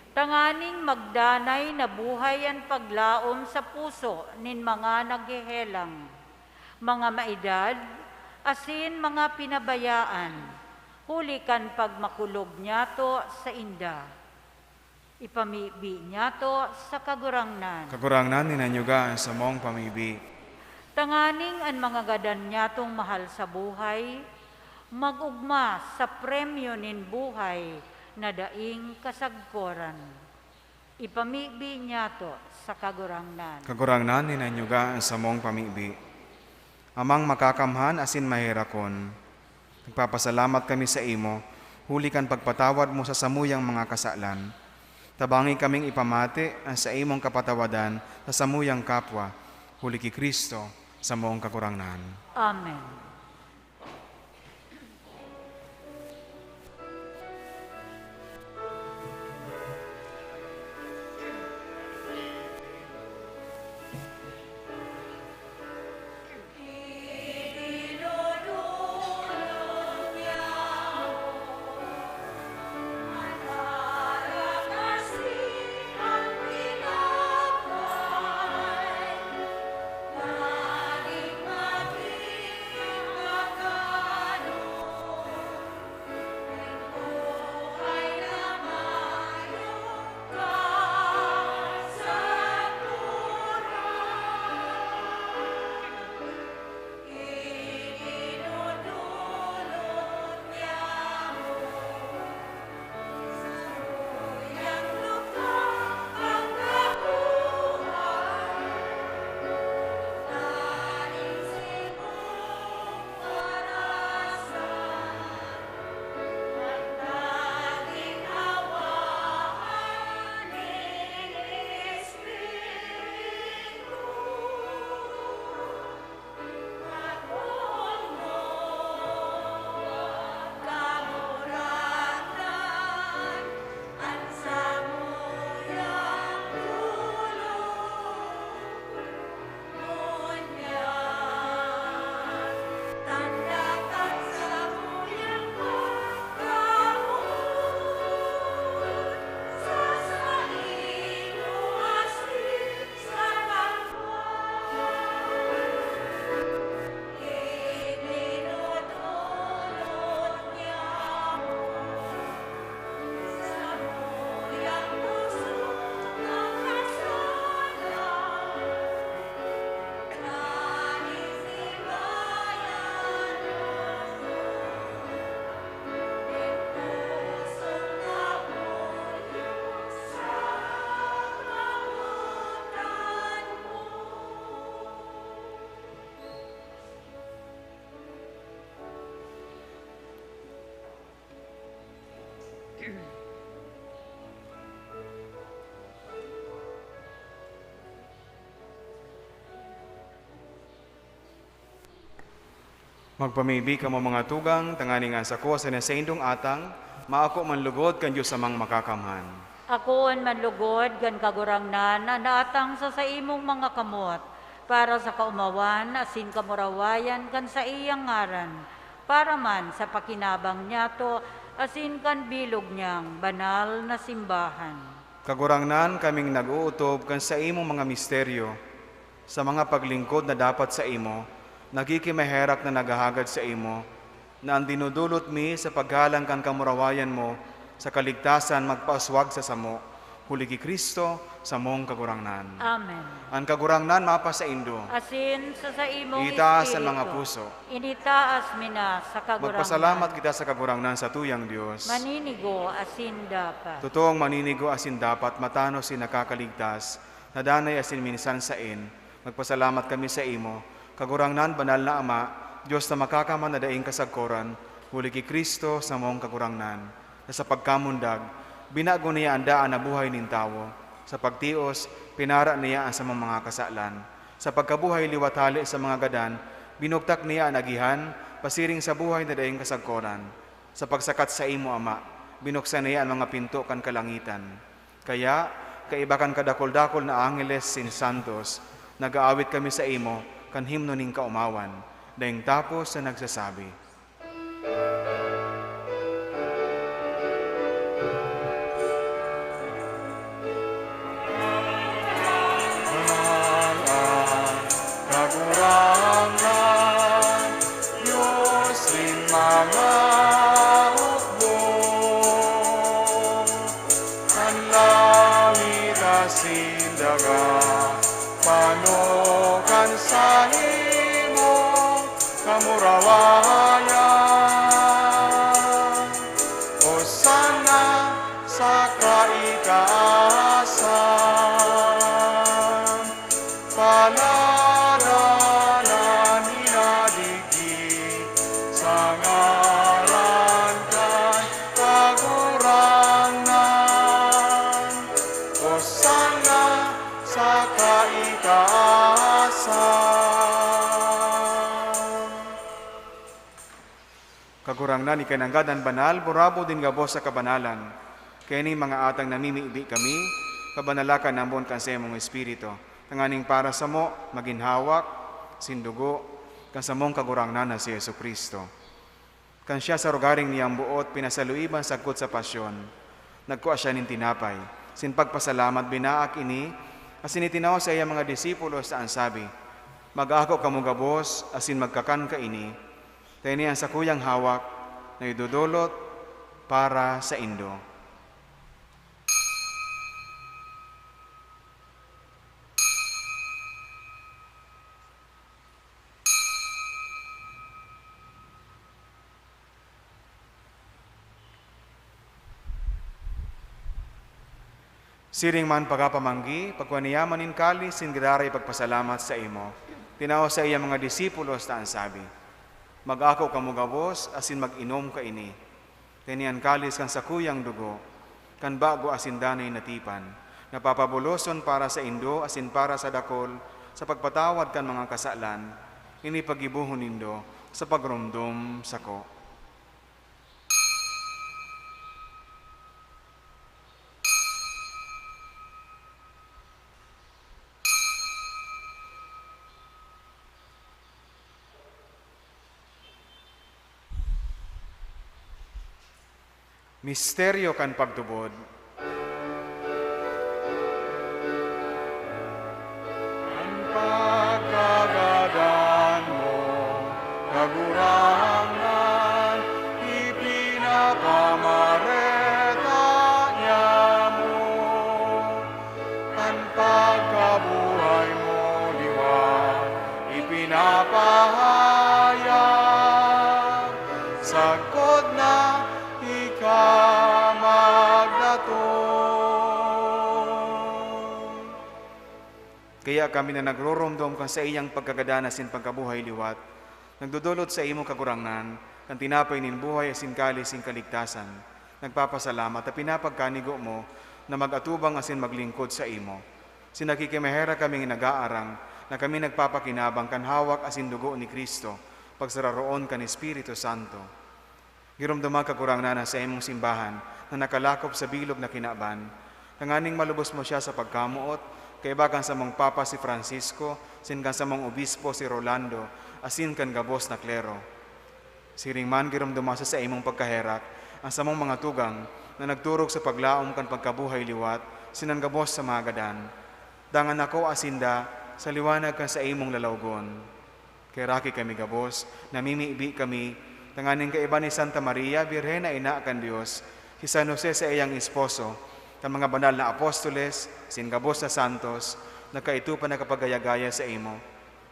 Tanganing magdanay na buhay an paglaom sa puso nin mga naghehelang, mga maedad, asin mga pinabayaan, huli kan pagmakulog niyato sainda. Ipamibi niyato sa Kagurangnan. Kagurangnan, hinanyuga an samong pamibi. Tanganing an mga gadan niyatong mahal sa buhay, mag-ogma sa premyo nin buhay na daing kasagkoran. Ipamibi niyato sa Kagurangnan. Kagurangnan, hinanyuga an samong pamibi. Amang makakamhan asin maherakon, nagpapasalamat kami saimo, huli kan pagpatawad mo sa samuyang mga kasalan. Tabangi kaming ipamati an saimong kapatawadan sa samuyang kapwa, huli ki Cristo, samong Kagurangnan. Amen. Magpamibi kamo, mga tugang, tanganing an sako asin an saindong atang maako man lugod kan Dios Amang Makakamhan. Akoon man lugod kan Kagurangnan an atang sa saimong mga kamot, para sa kaomawan asin kamurawayan kan saiyang ngaran, para man sa pakinabang niyato asin kan bilog niyang banal na simbahan. Kagurangnan, kaming nag-ootob kan saimong mga misteryo, sa mga paglingkod na dapat saimo, nagkikimaherak na naghahagad saimo, na an dinudulot mi sa paggalang kan kamurawayan mo sa kaligtasan magpaaswag sa samo, huli ki Cristo, samong Kagurangnan. Amen. An Kagurangnan mapasaindo. Asin sa saimong Itaas an mga espiritu. Puso. Initaas mi na sa Kagurangnan. Magpasalamat kita sa Kagurangnan, satuyang Dios. Maninigo asin dapat. Totoong maninigo asin dapat, matanos asin nakakaligtas, na danay asin minsan saen, nagpasalamat kami saimo, Kagurangnan, Banal na Ama, Dios na Makakamhan na daing kasagkoran, huli ki Cristo, samong Kagurangnan, na sa pagkamundag, binago niya an daan na buhay nin tawo. Sa pagtios, pinara niya an samong mga kasalan. Sa pagkabuhay liwat hale sa mga gadan, binugtak niya an agihan pasiring sa buhay na daing kasagkoran. Sa pagsakat saimo, Ama, binuksan niya an mga pinto kan kalangitan. Kaya, kaiba kan kadakul-dakul na angheles asin santos, nag-aawit kami saimo kan himno nin kaomawan, daing tapos na nagsasabi, Banal an Kagurangnan, Dios nin mga hukbo. An langit asin daga, pano kan saimong kamurawayan. Hosanna sa kaitaasan. Paladan an hinadigdi sa ngaran kan Kagurangnan. Hosanna sa kaitaasan. Kagurangnan, ika nanggad an banal, burabod nin gabos sa kabanalan. Kaya ning mga atang namimibi kami, kabanala ka namon kan saimong Espiritu, tanganing para samo magin hawak asin dugo kan samong Kagurangnan na si Jesu-Cristo. Kan siya sa rogaring niyang boot pinasaluiban sagkod sa pasyon, nagkua siya nin tinapay, asin pagpasalamat, binaak ini, asin itinao sa iyang mga disipulos ta an sabi, "Mag-ako kamo gabos asin magkakan kaini, ta ini an sakuyang hawak na idodolot para saindo." Siring man pagkapamanggi, pagkua niya man nin kalis, nin giraray pagpasalamat saimo, tinao sa iya mga disipulos ta an sabi, "Mag-ako kamo gabos asin mag-inom kaini. Ta ini an kalis kan sakuyang dugo, kan bago asin danay na tipan, na papabuloson para saindo asin para sa dakul sa pagpatawad kan mga kasalan. Ini paggibohon nindo sa pagromdom sako." Misteryo kan pagtubod. An pagkagadan mo, Kagurangnan, ipinapamareta niamo. An pagkabuhay mo liwat ipinapahayag, sagkod na ika magdatong. Kaya kami na nagroromdom kan saiyang pagkagadan asin pagkabuhay liwat, nagdodolot saimo, Kagurangnan, kan tinapay nin buhay asin kalis nin kaligtasan, nagpapasalamat ta pinapagkanigo mo na mag-atubang asin maglingkod saimo. Asin nakikimaherak kaming nag-aarang na kami nagpapakinabang kan hawak asin dugo ni Cristo, Pagsararoon kan Espiritu Santo. Giromdoma, Kagurangnan, an saimong simbahan na nakalakop sa bilog na kinaban, tanganing malubos mo siya sa pagkamoot, kaiba kan samong Papa si Francisco, asin kan samong Obispo si Rolando, asin kan gabos na klero. Siring man, giromdoma sa saimong pagkaherak an samong mga tugang na nagturog sa paglaom kan pagkabuhay liwat, asin an gabos sa mga gadan. Dangan akoa sinda sa liwanag kan saimong lalawgon. Kaheraki kami gabos, namimibi kami, tanganing kaiba ni Santa Maria, Birhen na ina kan Dios, si San Jose saiyang esposo, kan mga banal na apostoles, asin gabos na santos, na kaito pa nakapagaya-gaya saimo.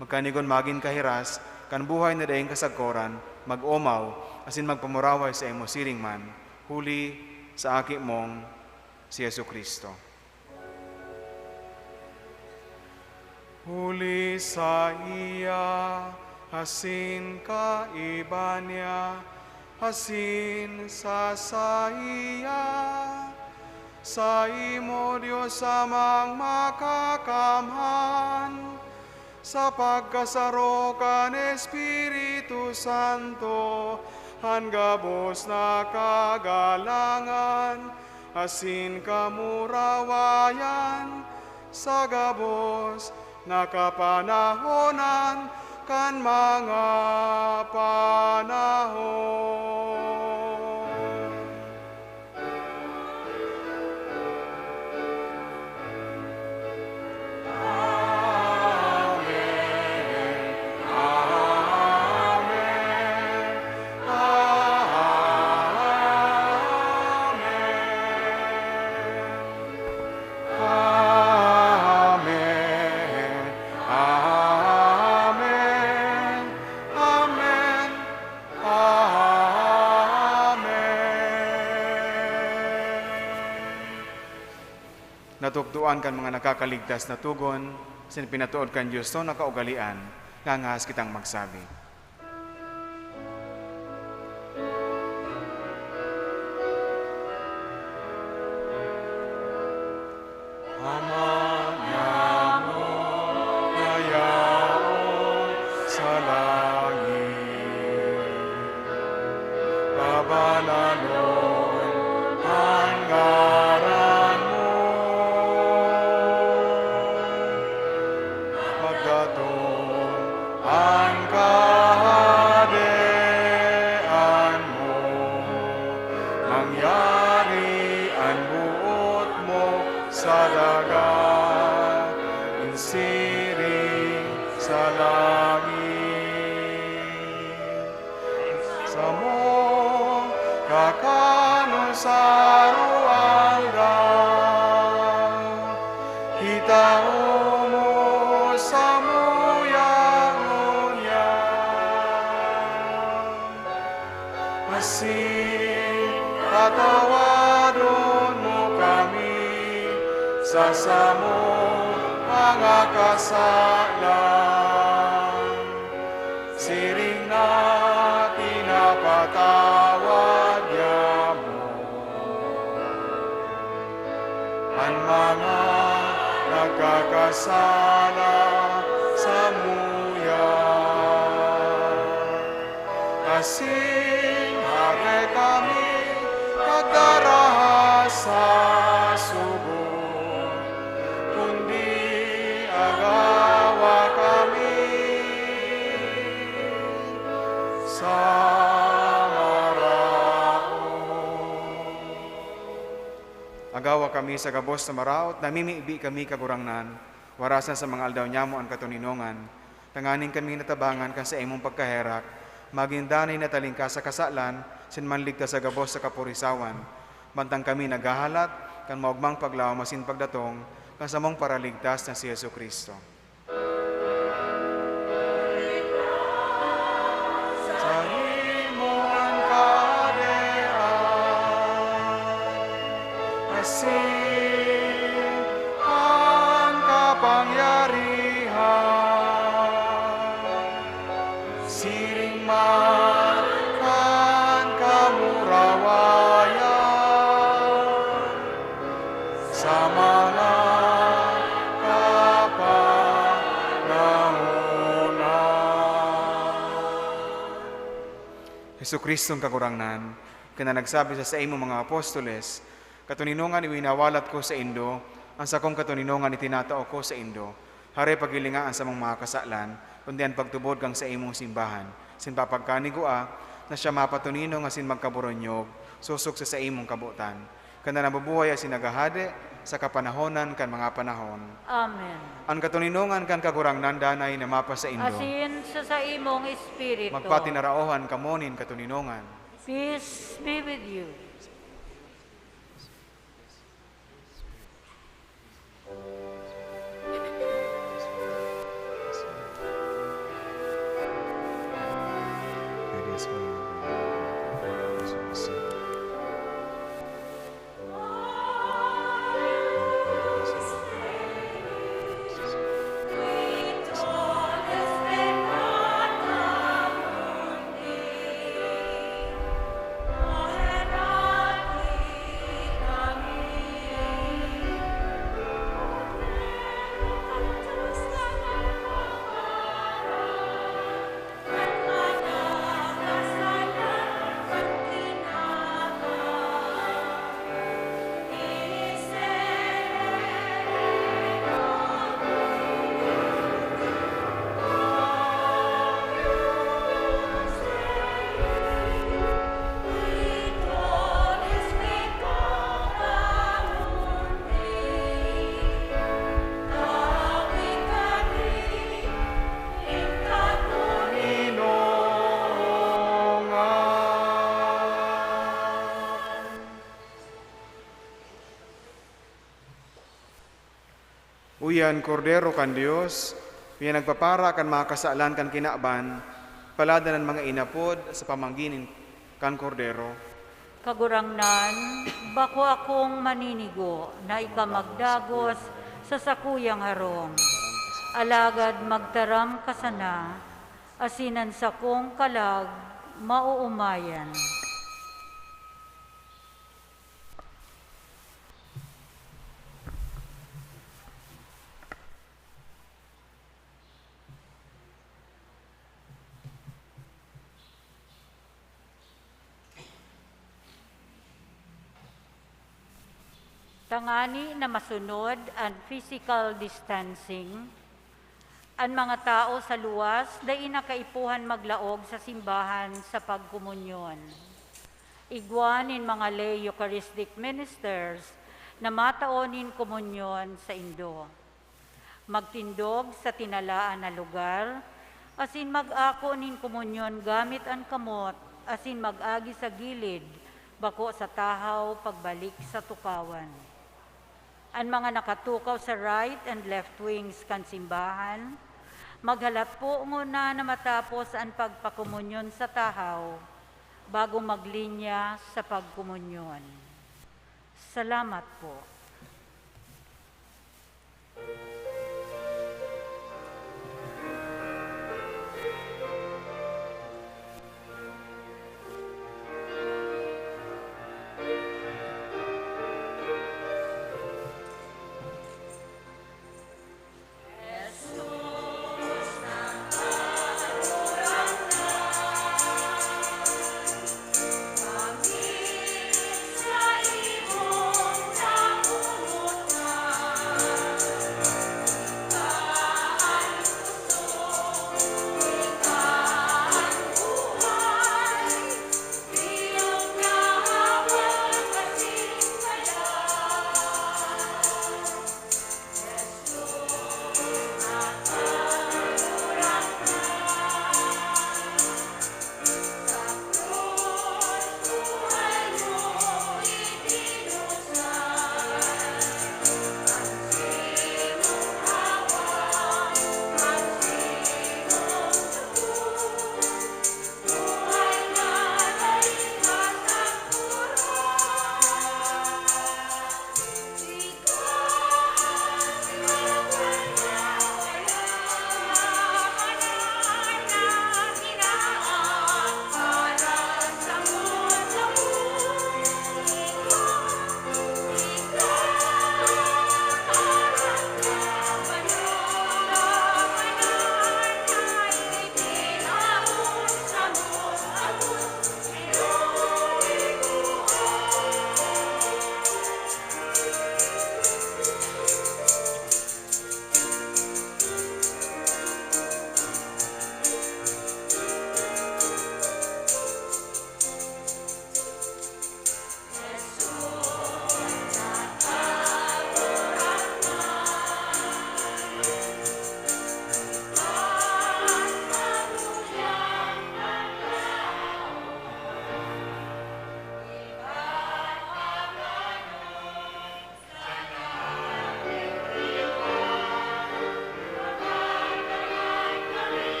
Magkanigon magin kahiras kan buhay na daing kasagkoran, mag-omaw, asin magpamuraway saimo siring man, huli sa Aki mong si Jesu-Cristo. Huli saiya, asin kaiba niya, asin sa saiya, saimo, Dios Amang Makakamhan, sa pagkasaro kan Espiritu Santo, an gabos na kagalangan asin kamurawayan sa gabos na kapanahonan kan mga panahon. Amen. Amen. Amen. Amen. Natukdoan kan mga nakakaligtas na togon, asin pinatood kan Dios na kaugalean, ngangahas kitang magsabi. Ama niamo na yaon sa langit, pabanalon an ngaran mo. Magdatong an kahadean mo, mangyari an boot mo sa daga, nin siring sa langit. Samong kakanon sa aroaldaw, itao mo samuya ngunyan. Asin patawadon mo kami sa samong mga kasalan, siring na pinapatawad niamo an mga nagkakasala samuya. Asin hare kami pagdaraha sa sugo, kundi agawa kami sa maraot. Agawa kami sa gabos na maraot, namimibi kami, Kagurangnan, warasan sa mga aldaw nyamo an katoninongan, tanganing kami natabangan kan saimong pagkaherak, magin danay na talingkas sa kasalan, asin manligtas sa gabos sa kapurisawan, mantang kami naghahalat kan maogmang paglaom asin pagdatong kan samong Paraligtas na si Jesu-Cristo. Saimo an kahadean, asin an kapangyarihan, siring man kan kamurawayan, sa mga kapanahonan. Jesu-Cristong Kagurangnan, ka na nagsabi sa saimong mga apostoles, "Katoninongan iwinawalat ko saindo, an sakong katoninongan itinatao ko saindo. Hare paghilinga an samong mga kasalan, kundi an pagtubod kan saimong simbahan, asin papagkanigua na siya mapatoninong asin magkaboronyog, sosog sa saimong kabotan." Ka na nabubuhay asin naghahade sa kapanahonan kan mga panahon. Amen. An katoninongan kan Kagurangnan danay na mapasaindo. Asin sa saimong espiritu. Magpatinaraohan kamo nin katoninongan. Peace be with you. Uya an Kordero kan Dios, uya nagpapara kan mga kasalan kan kinaban, paladan an mga inapod sa pamanggi nin kan Kordero. Kagurangnan, bako akong maninigo na ika magdagos sa sakuyang harong. Alagad magtaram ka sana, asin an sakong kalag maoomayan. Tangani na masunod an physical distancing, an mga tawo sa luwas dai na kaipuhan maglaog sa simbahan sa pagkomunyon. Igwa nin mga lay Eucharistic ministers na matao nin komunyon saindo. Magtindog sa tinalaan na lugar, asin mag-ako nin komunyon gamit an kamot, asin mag-agi sa gilid, bako sa tahaw pagbalik sa tukawan. An mga nakatukaw sa right and left wings kan simbahan, maghalat po ngona na matapos an pagpakomunyon sa tahaw, bago maglinya sa pagkomunyon. Salamat po.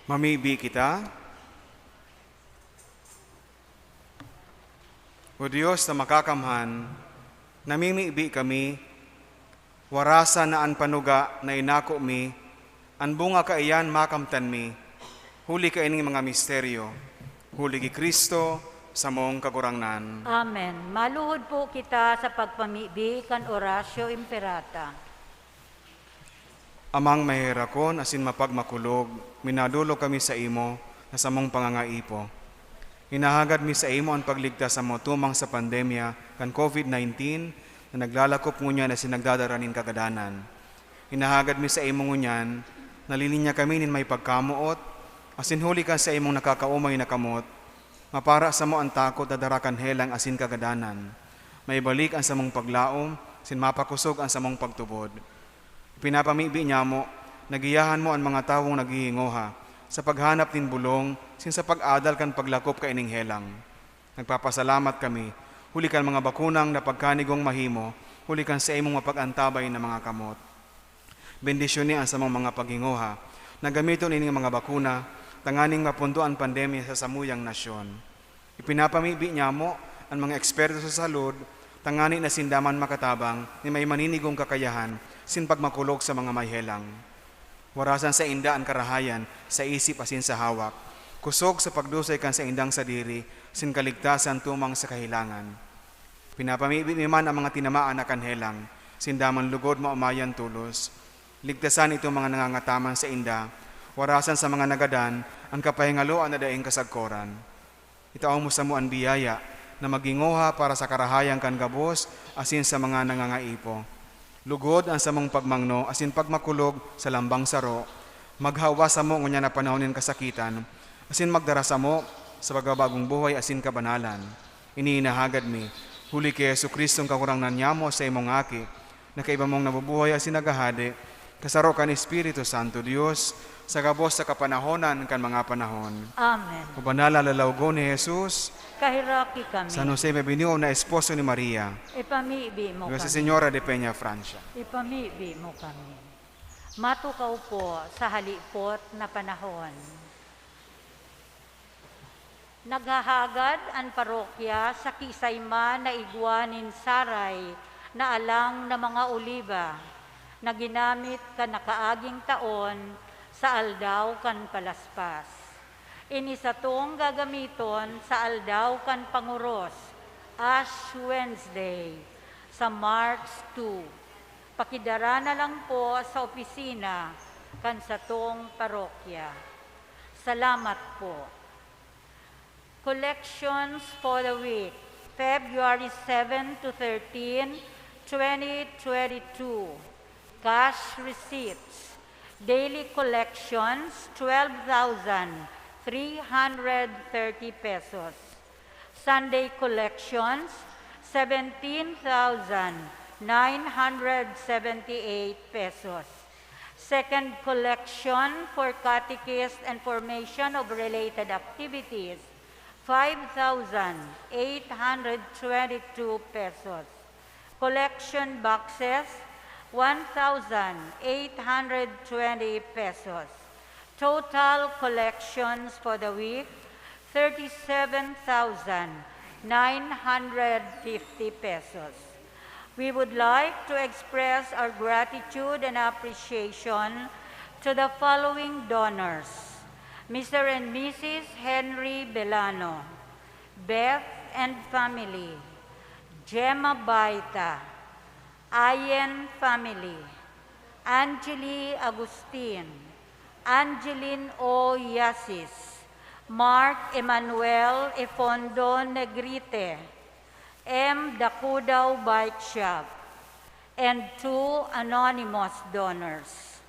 Mamibi kita. O Dios na makakamhan, namimibi kami, warasan na an panuga na inako mi, an bunga kaiyan makamtan mi, huli kaining mga misteryo, huli ki Cristo, samong Kagurangnan. Amen. Maluhod po kita sa pagpamibi kan Oratio Imperata. Amang maheherakon asin mapagmakulog, minadolok kami saimo na samong pangangaipo. Hinahagad mi saimo an pagligtas samo tumang sa pandemya kan COVID nineteen na naglalakop ngunyan asin nagdadara nin kagadanan. Hinahagad mi saimo ngunyan, nalilinya kami nin may pagkamoot, asin huli kan saimong nakakaomay na kamot, mapara samo an takot na dara kan helang asin kagadanan. Maibalik an samong paglaom, asin mapakosog an samong pagtubod. Ipinapamibi nyamo na giyahan mo an mga tawong naghihingoha sa paghanap nin bolong asin sa pag-adal kan paglakop kaining helang. Nagpapasalamat kami huli kan mga bakunang napagkanigong mahimo huli kan saimong mapag-antabay na mga kamot. Bendisyoni an samong mga paghingoha na gamiton ining mga bakuna tanganing mapundo an pandemya sa samuyang nasyon. Ipinapamibi nyamo an mga eksperto sa salud tangani na sinda man makatabang nin may maninigong kakayahan asin pagmakulog sa mga may helang. Warasan sainda an karahayan sa isip asin sa hawak, kosog sa pagdusay kan saindang sadiri asin kaligtasan tumang sa kahelangan. Pinapamibi mi man an mga tinamaan na kan helang, sinda man lugod maomayan tolos. Ligtasan itong mga nangangataman sainda, warasan sa mga nagadan an kapahingaloan na daing kasagkoran. Itao mo samo an biyaya na maghingoha para sa karahayan kan gabos asin sa mga nangangaipo. Lugod an samong pagmangno asin pagmakulog sa lambang saro, maghawa samo ngunyan na panahon nin kasakitan, asin magdara samo sa pagbabagong buhay asin kabanalan. Ini inahagad mi, huli ki Jesu-Cristong Kagurangnan nyamo, saimong Aki, na kaiba mong nabubuhay asin naghahade, kasaro kan Espiritu Santo, Dios, sa gabos sa kapanahonan kan mga panahon. Amen. O banal na lalawogon ni Jesus, Kaheraki kami. San Jose Mabinio na esposo ni Maria. Ipamibi mo Nuestra kami. Señora de Peña Francia. Ipamibi mo kami. Matukaw po sa halipot na panahon. Naghahagad an parokya sa kiisay man na igwa nin saray na alang na mga oliba na ginamit kan nakaaging taon sa Aldaw kan Palaspas. Ini satong gagamiton sa Aldaw kan Panguros, Ash Wednesday, sa March two. Pakidara na lang po sa opisina kan satong parokya. Salamat po. Collections for the week, February seven to thirteen, twenty twenty-two. Cash receipts. Daily collections, twelve thousand three hundred thirty pesos. Sunday collections, seventeen thousand nine hundred seventy-eight pesos. Second collection for catechist and formation of related activities, five thousand eight hundred twenty-two pesos. Collection boxes, one thousand eight hundred twenty pesos. Total collections for the week, thirty-seven thousand nine hundred fifty pesos. We would like to express our gratitude and appreciation to the following donors: Mister and Missus Henry Belano, Beth and family, Gemma Baita, Ayen family, Angeli Agustin, Angeline O Yasis, Mark Emmanuel Efondo Negrite, M Dakudao Bike Shop, and two anonymous donors.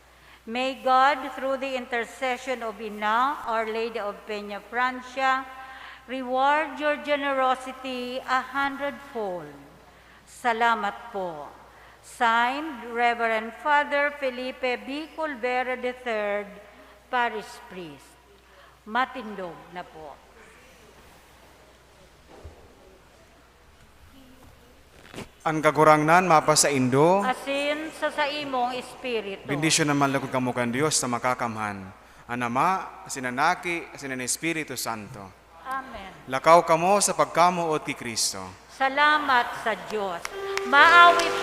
May God, through the intercession of Ina, Our Lady of Peña Francia, reward your generosity a hundredfold. Salamat po. Signed, Reverend Father Felipe B. Colbera the third, Parish Priest. Matindog na po. An Kagurangnan mapasaindo. Asin sa saimong espiritu. Bendisyonan man lagod kamo kan Dios na Makakamhan, an Ama, asin an Aki, asin an Espiritu Santo. Amen. Lakaw kamo sa pagkamoot ki Cristo. Salamat sa Diyos. Maawit,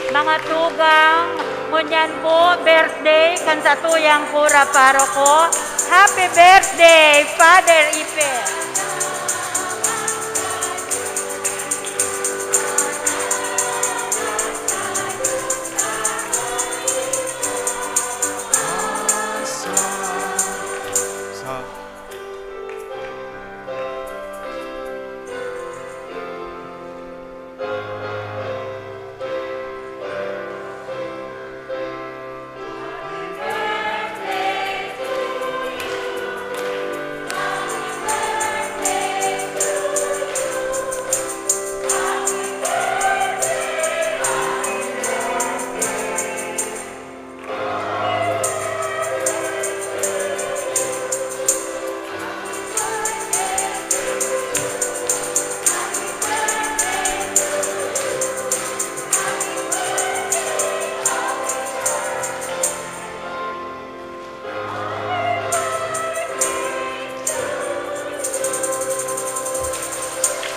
mga tugang, ngunyan po, birthday kan satuyang kura paroko. Happy birthday, Father Ipe!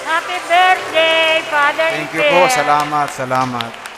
Happy birthday, Father Thank you po. Salamat, salamat.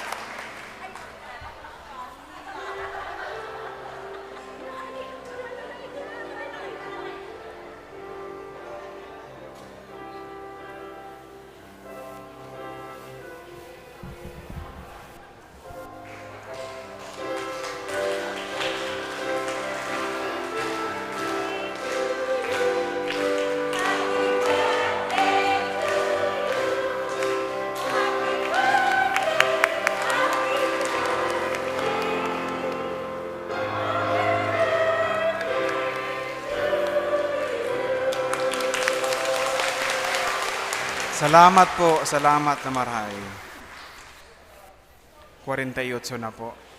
Salamat po, salamat na marhay. Kwarenta y otso na po.